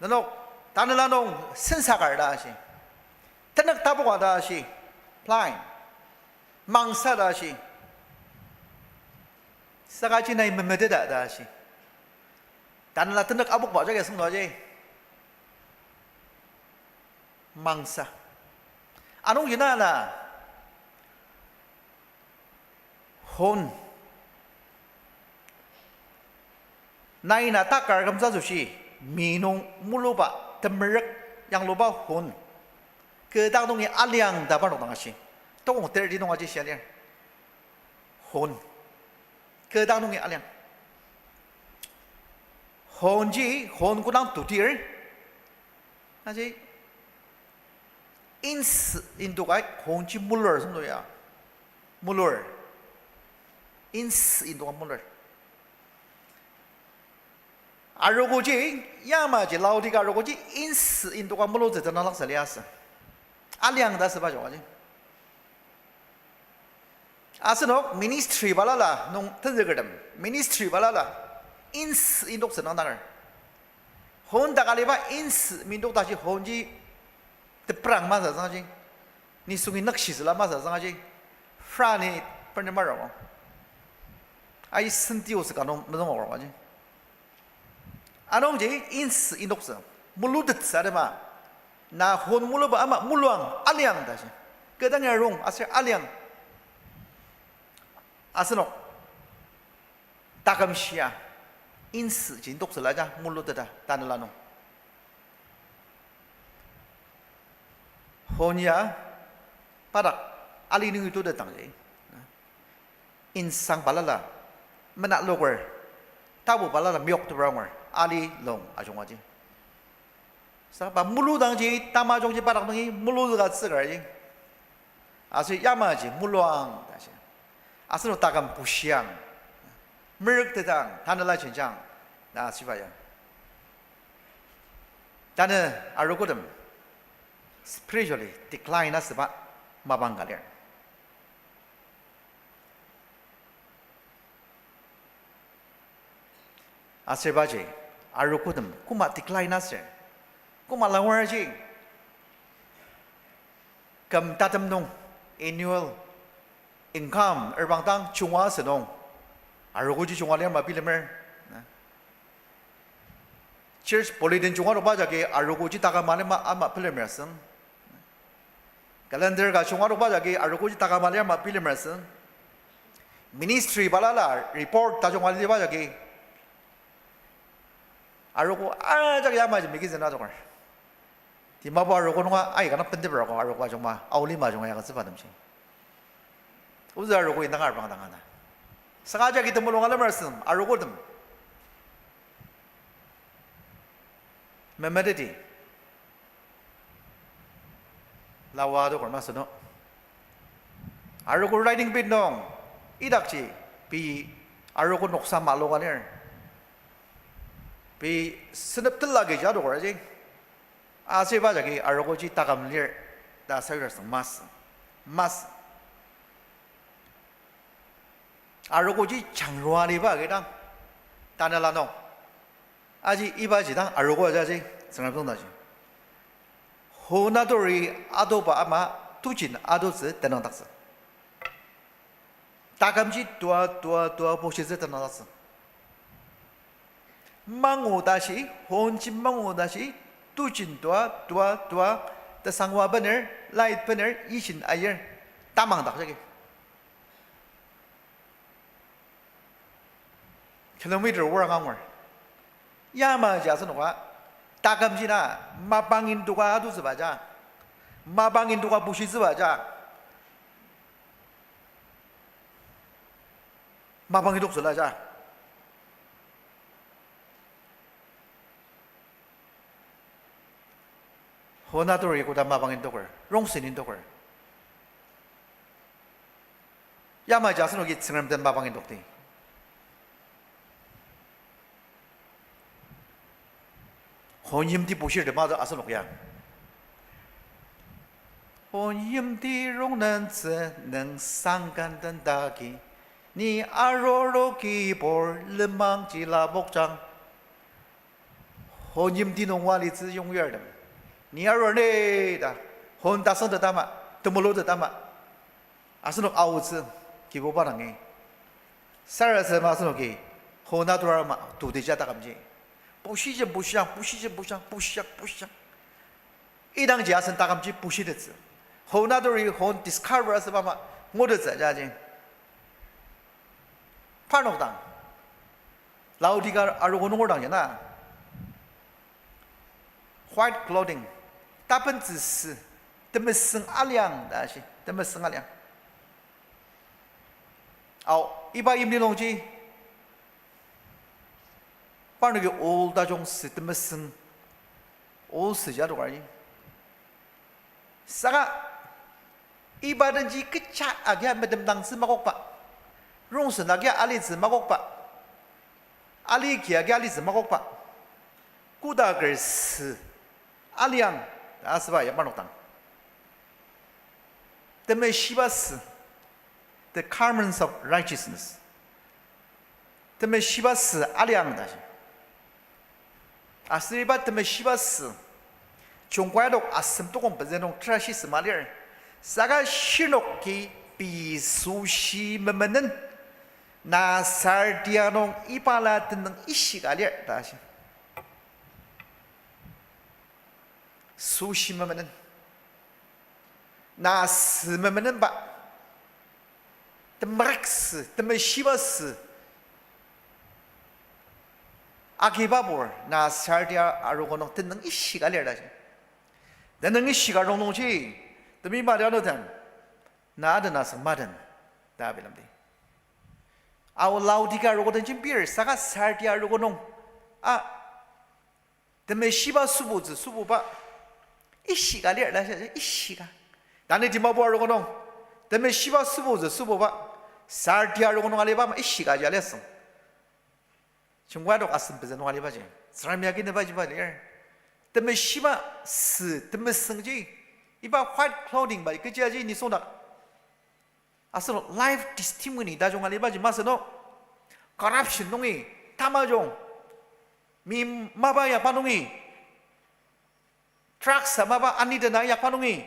nenok tanela nung sensakar ta shi, tenük tapoka ta shi, blind, mangsa ta shi, saka jinai memeteta ta shi, tanela tenük apokba jagi asüngdang aji. Mangsa. Anungji na na, hon, nai na takar kümtsü asoshi, mi nung muluba, temerük yangluba hon, kü dak nungi aliang ta parnok dang ashi. Tokong thirty nung aji shia lir. Hon, kü dak nungi aliang. Honji, hon kodang tutir, aji, ins indokai honji mulur süngdo ya. Mulur. Ins indoka mulur. Arogoji, yamaji Laodika arogoji ins indoka mulutsü tenüng laksa liasü. Aliang ta asüba jung aji. Asenok ministry balala nung tenzükertem, ministry balala ins indoktsü nung danger. Hon dak aliba ins mindok tashi honji teprang masü züngji, nisungi nükshitsüla masü züngji, fra ni perni marongo. Ai senti otsü ka nung mezüng oromaji. Anungji ins indoktsü, mulutettsü atema. Na hon muluba ama muluang aliang tashi. Kü dangi arung aser aliang. Asenok taküm shia, ins ji indoktsüla ja muluteta tanela nung. Hon ya, pa dak ali nungi tutetdangji, insang balala, mena loker, tapu balala meyok tebra angur, ali long ajungaji. Saka pa muludangji, tamajungji pa dak nungi muluzüka tsükarji. Aser yamaji muluang ta shi. Asenok taküm bushiang, merüktetang, tanela jenjang, ta shiba ya. Tanü arogotem spiritually decline asüba mapang ka lir. Aser baji, arogotem koma decline aser, koma langur ji, küm tatem nung annual income erbang dang junga asü nung, arogoji junga lir ma bilemer. Church bulletin junga aruba jagi arogoji taküm alima ama bilemer asüng. Calendar ka junga aruba jagi arogoji taküm alima bilemer asüng. Ministry balala report tajung aliba jagi arogo ajak yamaji magazine adoker. Dimapur arogo nunga aika na bendebrogo arogo ajungma, aolima ajunga yakatsüba temji. Ozü arogo indang arbang dang ana. Saka jagi temulung alemer asüng, arogotem memeteti lawa adoker masü no. Arogo writing bed nung idakji pei arogo noksa maloka lir. Pei senep tela kecha adoker aji. Aser iba jagi arogoji taküm lir ta sayur asüng masü. Masü. Arogoji changrua liba agi dang, tanela nung. Aji ibaji dang arogo ajaji, Tsüngrem tsüngdaji. Hon aturi adoba ama tujin adotsü tenüngdaktsü. Takümji tua, tua, tua bushitsü tenüngdaktsü. Mangu tashi, honji mangu tashi, tujin tua, tua, tua, tesangwa bener, light bener, yishin ayir, tamang dak jagi. Kilometer wora angur. Yamaji asenoka, takümji na, mapang indoka atutsübaja, mapang indoka bushitsübaja, mapang indoktsülaja. Honaturi koda mapang indoker, rongsen indoker. Yamaji asenoki Tsüngrem den mapang indokdi. Hon yimti bushir tema asenok ya. Hon yimti rongnentsü nüngsangkan tendaki, ni aroro kibur lenmangji lapokjang. Hon yimti nung walitsü yongyartem, ni aror ne ta, hon tasüngtet ama, temulutet ama, asenok aotsü, Kibuba dangi. Sarasadema asenoki, Honaturi ama, tutija takümji. Bushijem bushang, bushijem bushang, bushang, bushang. Idangji asen takümji bushitettsü. Honaturi, hon discover asüba ama, ngutettsü jaji. Parnok dang, Laodika arogo nunger dang ya na, white clothing, tapentsü sü, temesüng aliang ta shi, temesüng aliang. Ao, iba yimli nungji, parnoki old tajung sü temesüng, old sü ja dokar ji. Saka iba denji kecha agia metemdangtsü makokba, rongsen agia alitsü makokba, ali ki agia alitsü makokba, koda ker sü aliang ta asüba ya parnok dang. Temeshiba sü, the garments of righteousness. Temeshiba sü aliang ta shi. Aser iba temeshiba sü, Jungkoyadok asem tokong pezü nung tera shi sema lir. Saka shirnoki pei süshi memenen, na sartia nung ibala tenüng ishika lir ta shi. Süshi memenen, na sü memenenba, temerük sü, temeshiba sü agibabur, na sartia arogo nung tenüng ishika lir ta shi. Tenüng ishika rongnungji, temi mali ano den, na aden asüng maden ta bilemdi. Ao Laodika arogo den jembir, saka sartia arogo nung, a, temeshiba sübutsü sübuba ishika lir ta shi, ishika. Tanü Dimapur arogo nung, temeshiba sübutsü sübuba, sartia arogo nung aliba ama ishika ji aliasüng. Jungkoyadok asem pezü nung alibaji, Tsüngremi aginebajiba lir. Temeshiba sü, temesüngji, iba white clothing ba, kechi aji nisung dak. Asenok life testimony tajung alibaji masü no. Corruption nungi, tamajung, mi mapa yakba nungi, drugs a mapa ani dena yakba nungi,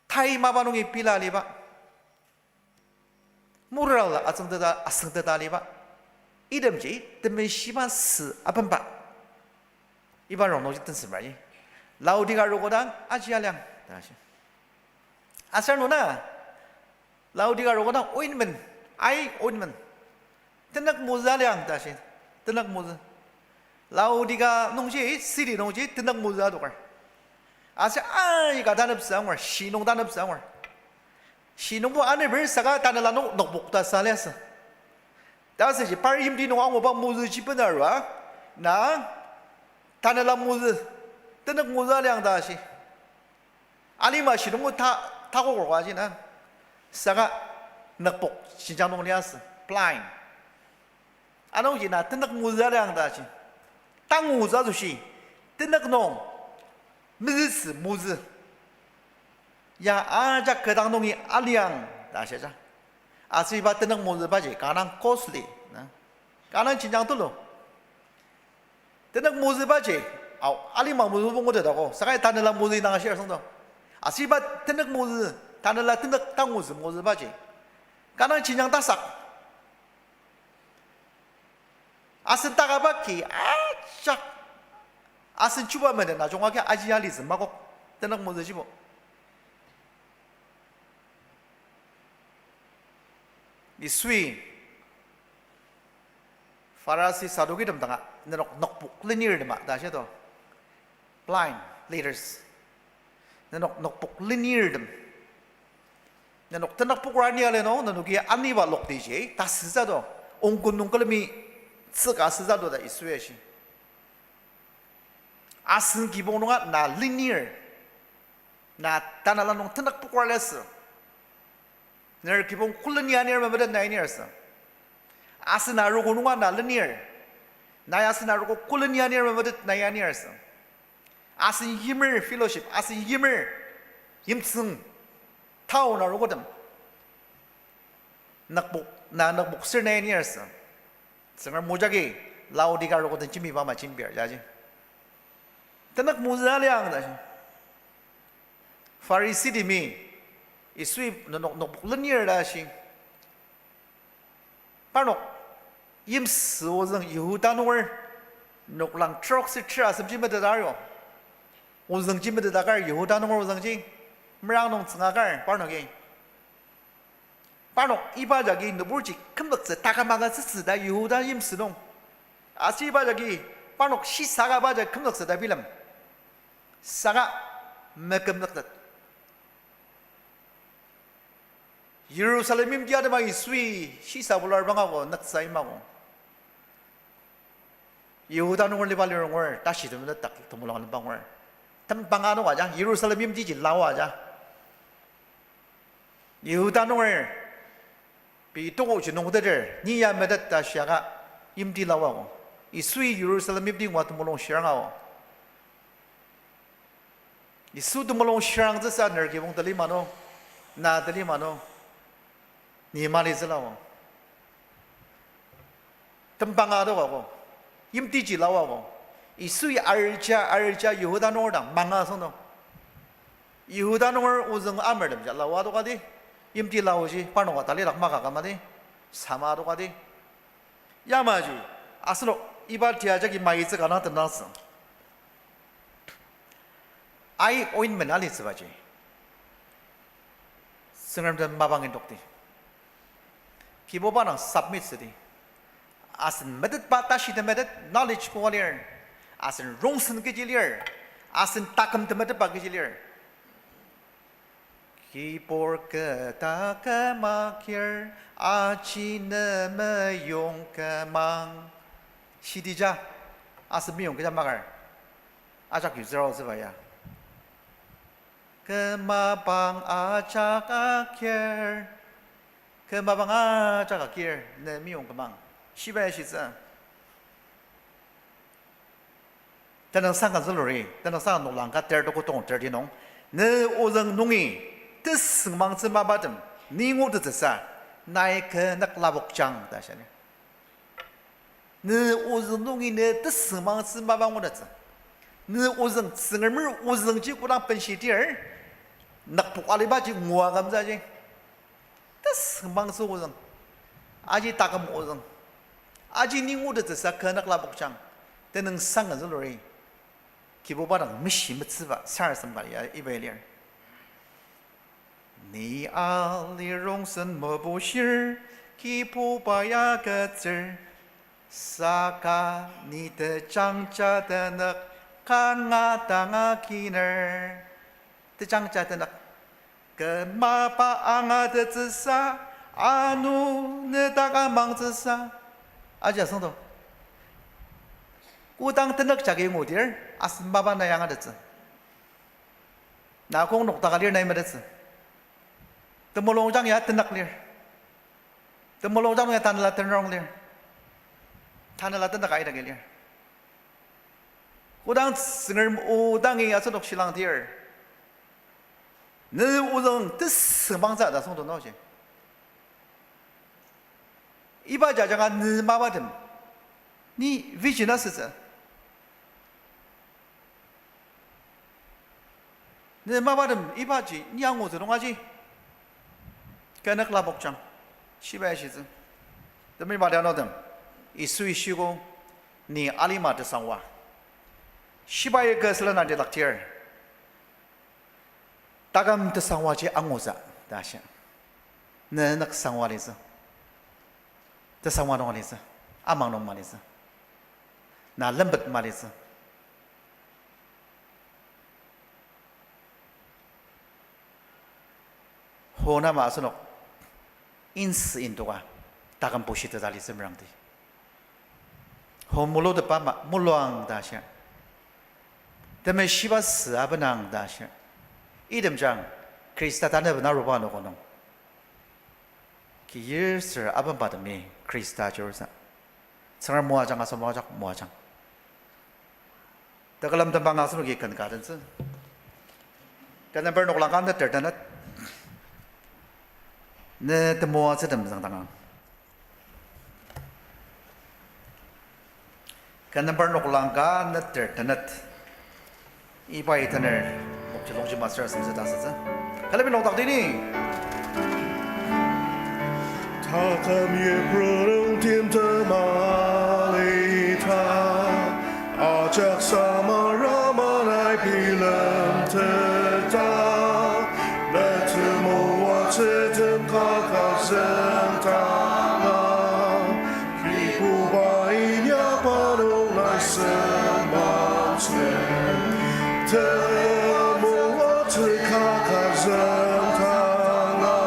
tai mapa nungi pila aliba, moral atsüngteta, asüngteta aliba. Itemji temeshiba sü apenba. Iba rongnungji tensümer ji. Laodika arogo dang aji aliang ta shi. Aser nuna, Laodika arogo dang ointment, eye ointment, tenük mozü aliang ta shi, tenük mozü. Laodika nungji, city nungji tenük mozü adoker. Aser aika taneptsü angur, shi nung taneptsü angur. Shi nungbo aneper saka tanela nung nokpok ta sa liasü. Ta asüji par yimti nung anguba mozüji bena arua, na tanela mozü, tenük mozü aliang ta shi. Alima shi nungbo ta, takoker ka ji na. Saka nokpok jenjang nung liasü, blind. Anungji na tenük mozü aliang ta ji. Tangu zü asoshi, tenük nung mezütsü mozü ya ajak kü dang nungi aliang ta shia ja. Aser iba tenük mozübaji kanga costly na, kanga jenjang tulu. Tenük mozübaji, ao, alima mozübo ngutetago, saka tanela mozü indang ashir asüngdo. Aser iba tenük mozü, tanela tenük tangutsü mozübaji kanga jenjang tasak. Asen takaba ki ajak, asen chuba menden ajunga ki aji alitsü makok, tenük mozüjibo. Yisui Parasi Sadukitem danga, nenok nokpok lenirtem a, ta shia to. Blind leaders. Nenok nokpok lenirtem. Nenok tenük pokra ni ali nung, nenoki aniba lokti ji, tasütsü to. Ongkun nung külemi tsüka sütsü to ta Yisui ashi. Asen kibong nunga na lenir. Na tanela nung tenük pokra liasü. Ner kibong koleni anir memetet na inir asü. Asen arogo nunga na lenir. Nai asen arogo koleni anir memetet na inir asü. Asen yimer fellowship, asen yimer yimtsüng, tao na arogotem. Nükpok, na nükpok sür na inir asü. Tsüngrem o jagi, Laodika arogo den jembiba ama jembir, jaji. Tenük mozü aliang ta shi. Pharisitemi, Yisui nenok nokpok lenir ta shi. Parnok, yimsü ozüng Yihuda nunger, noklang trok si tri asem ji metet ario. Ozüng ji metet akar Yihuda nunger ozüng ji, merang nung tsüngakar, parnoki. Parnok iba jagi nüburji kümzüktsü taküm agütsütsü ta Yihuda yimsü nung. Aser iba jagi parnok shisaka ba jagi kümzüktsü ta bilem. Saka mekümzüktet. Yirusalem yimti atema Yisui shisa bular bangako nüktsü imako. Yihuda nunger liba lirunger, tashi temetet dak temulung alemba ngur. Tembang ano aja, Yirusalem yimtiji lao aja. Yihuda nunger, pei toko ji nungteter, ni ya metet ta shiaka, yimti lao ako. Yisui Yirusalem yimti ngua temulung shirang ao. Yisu temulung shirangtsüsa ner kibong tali mano, na tali mano, ni mali züla o. Tembang adok ako, yimtiji lao ako. Yisui arja, arja Yihuda nunger dang manga süngdong. Yihuda nunger ozüng amertem ja lao adokadi, yimti laoji parnoka talilak maka kamadi, sama adokadi. Yamaji, asenok iba tia jagi maitsü kanga tenangtsü. Eye ointment alitsübaji, Tsüngrem den mapang indokdi. Kibuba dang submit südi. Asen metetba tashi temetet knowledge koa lir. Asen rongsen kechi lir. Asen taküm temetetba kechi lir. Kibur keta küma kir, aji ne meyong kümang. Shidija, asen meyong kecha makar. Ajak yuzüra otsüba ya. Kümabang ajak akir. Kümabang ajak akir, ne meyong kümang. Shibai shitsü. Tenüngsang ka züluri, tenüngsang noklang ka ter toko tong ter ti nung, ne ozüng nungi, tesüngmangtsü mapatem, ni ngutettsüsa, nai kü nük lapokjang ta shia lir. Ne ozüng nungi ne tesüngmangtsü mapa ngutettsü. Ne ozüng Tsüngremer ozüngji kodang benshidir, nükpok alibaji ngua kümzaji. Tesüngmangtsü ozüng. Aji taküm ozüng. Aji ni ngutettsüsa kü nük lapokjang. Tenüngsang ka züluri. Kibuba dang meshi metsüba sarasadem ka ya iba lir. Ni ali rongsen mebushir, Kibuba ya agütsür, saka ni tejangja tenük kanga dang akiner. Tejangja tenük. Kümaba angatettsüsa, ano ne dak amangtsüsa. Aji asüngdong. Kodang tenük jagi ngudir, asen mapa nai angatettsü. Na kong nokdaka lir nai metettsü. Temulungjang ya tenük lir. Temulungjang ya tanela tenrong lir. Tanela tenük aidagi lir. Kodang Tsüngrem o dangi asenok shilangdir, ne ozüng tesüngmangtsü ta süngdong naoji. Iba jajanga ne mapatem, ni vision asütsü. Ne mapatem ibaji ni angutsü nung aji. Kü nük lapokjang. Shibai shitsü. Temi madianutem, Yisui shiko, ni alima tesangwa. Shibai kü sülen adilaktir, taküm tesangwaji angutsü ta shia. Ne nük sangwa litsü. Tesangwa nung litsü. amang nung malitsü. Na lembet malitsü. Honama asenok insü indoka taküm bushiteta litsü merangdi. Ho mulutepba ama muluang ta shir. Temeshiba sü abenang ta shir. Itemjang Khrista tanü bena aruba noko nung, kiyir ser abenba temi Khrista chirsa. Tsüngrem moajang, asen moajak moajang. Tekülem tembang asenoki ken ka tentsü. Ken number noklang ka neter tenet. Ne temoatsü tem züngdangang. Ken number noklang ka neter tenet. Iba itener, mokji longji master asem süta asütsü. Külemi nokdak dini. Taküm yiprudong timtem alita, ajak samara manai bilemteta, ne temoatsütem kaka züngdanga, Kibuba inyakba nung nai sematsü, temoatsü kaka züngdanga,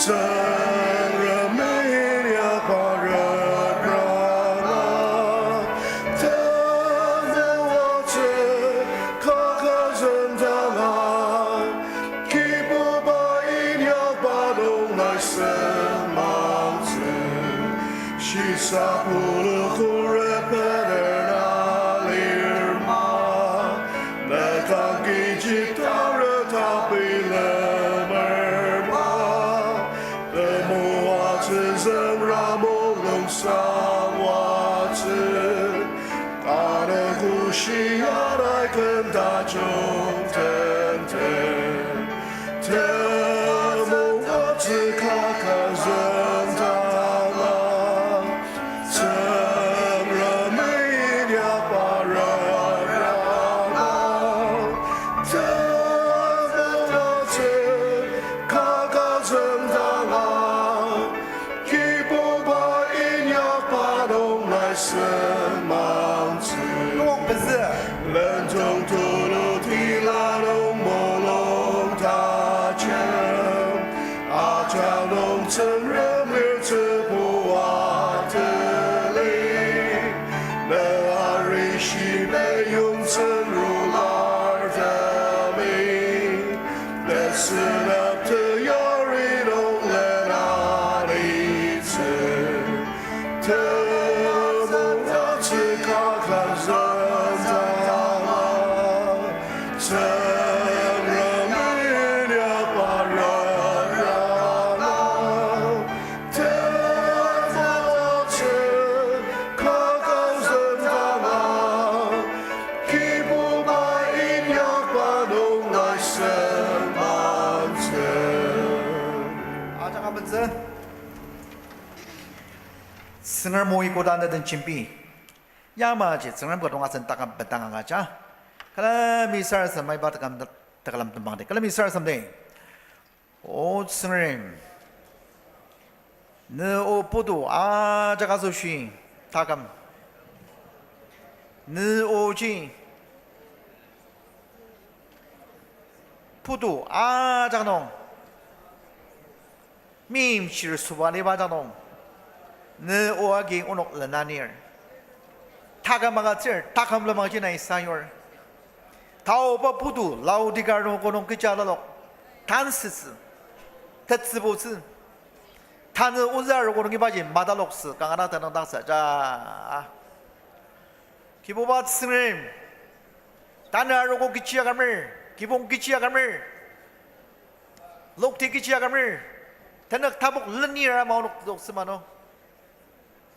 Tsüngremi inyakba repranga, temoatsü kaka züngdanga, Kibuba inyakba nung nai sematsü, shisa pulu khuret bener na lir ma, ne kangki jitara ta bilemer ma, temoatsü züngra mulung sawatsü, tanü kushi anai ken tajung tenten. Temoatsü kaka züngdanga, Tsüngremi inyakba repranga, temoatsü kaka züngdanga, Kibuba inyakba nung nai sematsü. Nung pezü. Lendong tulu tila nung mulung tajem, ajak nung Tsüngrem lir tsübua tali, ne arishi meyongtsü rular temi, ne senep teyari nung lenanitsü. Temoatsü kaka züngdanga, Tsüngremi inyakba repranga, temoatsü kaka züngdanga, Kibuba inyakba nung nai sematsü. Ajak abentsü. Tsüngrem o ikoda neden jembi. Yamaji Tsüngrem kü nung asen taküm bendang angaja. Külemi sarasadem maiba taküm, takülem tembangdi. Külemi sarasademdi. O Tsüngrem, ne o putu ajak asoshi taküm. Ne oji putu ajak nung meimchir süba liba ajak nung, ne o agi onok lenanir. Taküm agütsür, taküm lemangji nai sayur. Taoba putu Laodika nung konung kecha lalok tansütsü, tetsübutsü. Tanü ozü arogo nung ibaji mataloktsü kanga dang tenüngdaktsü ja. Kibuba Tsüngrem, tanü arogo kechi akümer, kibong kechi akümer, lokti kechi akümer, tenük tapok lenir ama onok toktsü mano.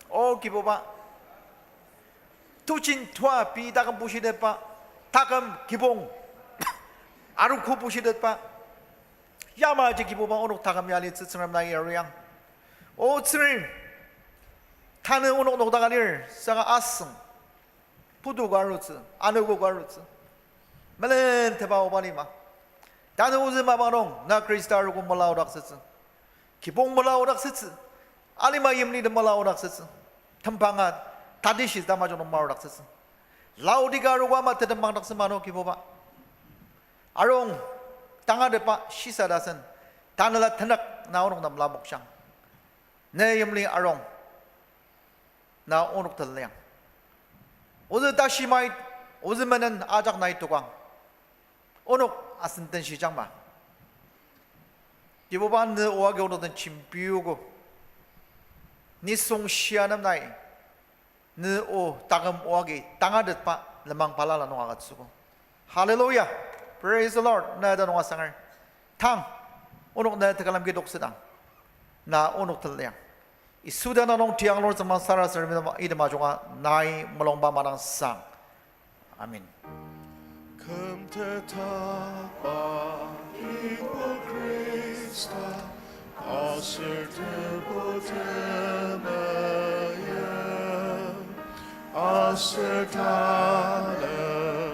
O Kibuba, tuchin tua pei taküm bushitetba, taküm kibong arogo bushitetba, yamaji Kibuba onok taküm ya alitsü Tsüngrem nai aruang. O Tsüngrem, tanü onok nokdaka lir saka asüng, putu ka arutsü, anogo ka arutsü, melentepa oba lima. Tanü ozü mapang nung na Khrista arogo melaodaktsütsü, kibong melaodaktsütsü, alima yimlitem melaodaktsütsü. tembanga tatishi tamajung nung marudaktsütsü. Laodika arogo ama tetem mangdaktsü mano Kibuba. Arung tangatetba shisa tasen, tanela tenük na onok nem lamokjang. Ne yimli arung, na onok tenliang. Ozü tashi mait, ozü menen ajak nai tokang. Onok asen tenshijangma. Kibuba, ne o agi onok den jembiogo. Nisung shia nem nai, ne o taküm o agi tangatetba lenmang balala nung agütsüogo. Hallelujah. Praise the Lord. Na ta nung asanger. Tang, onok na tekülem ki toksüdang, na onok tenliang. Yisu tenüng nung tiang lur tsüngmang sarasadem item ajunga nai mulungba madang sang. Amen. Kümtetba Yibu Khrista, aser Tebu temeim, aser tanü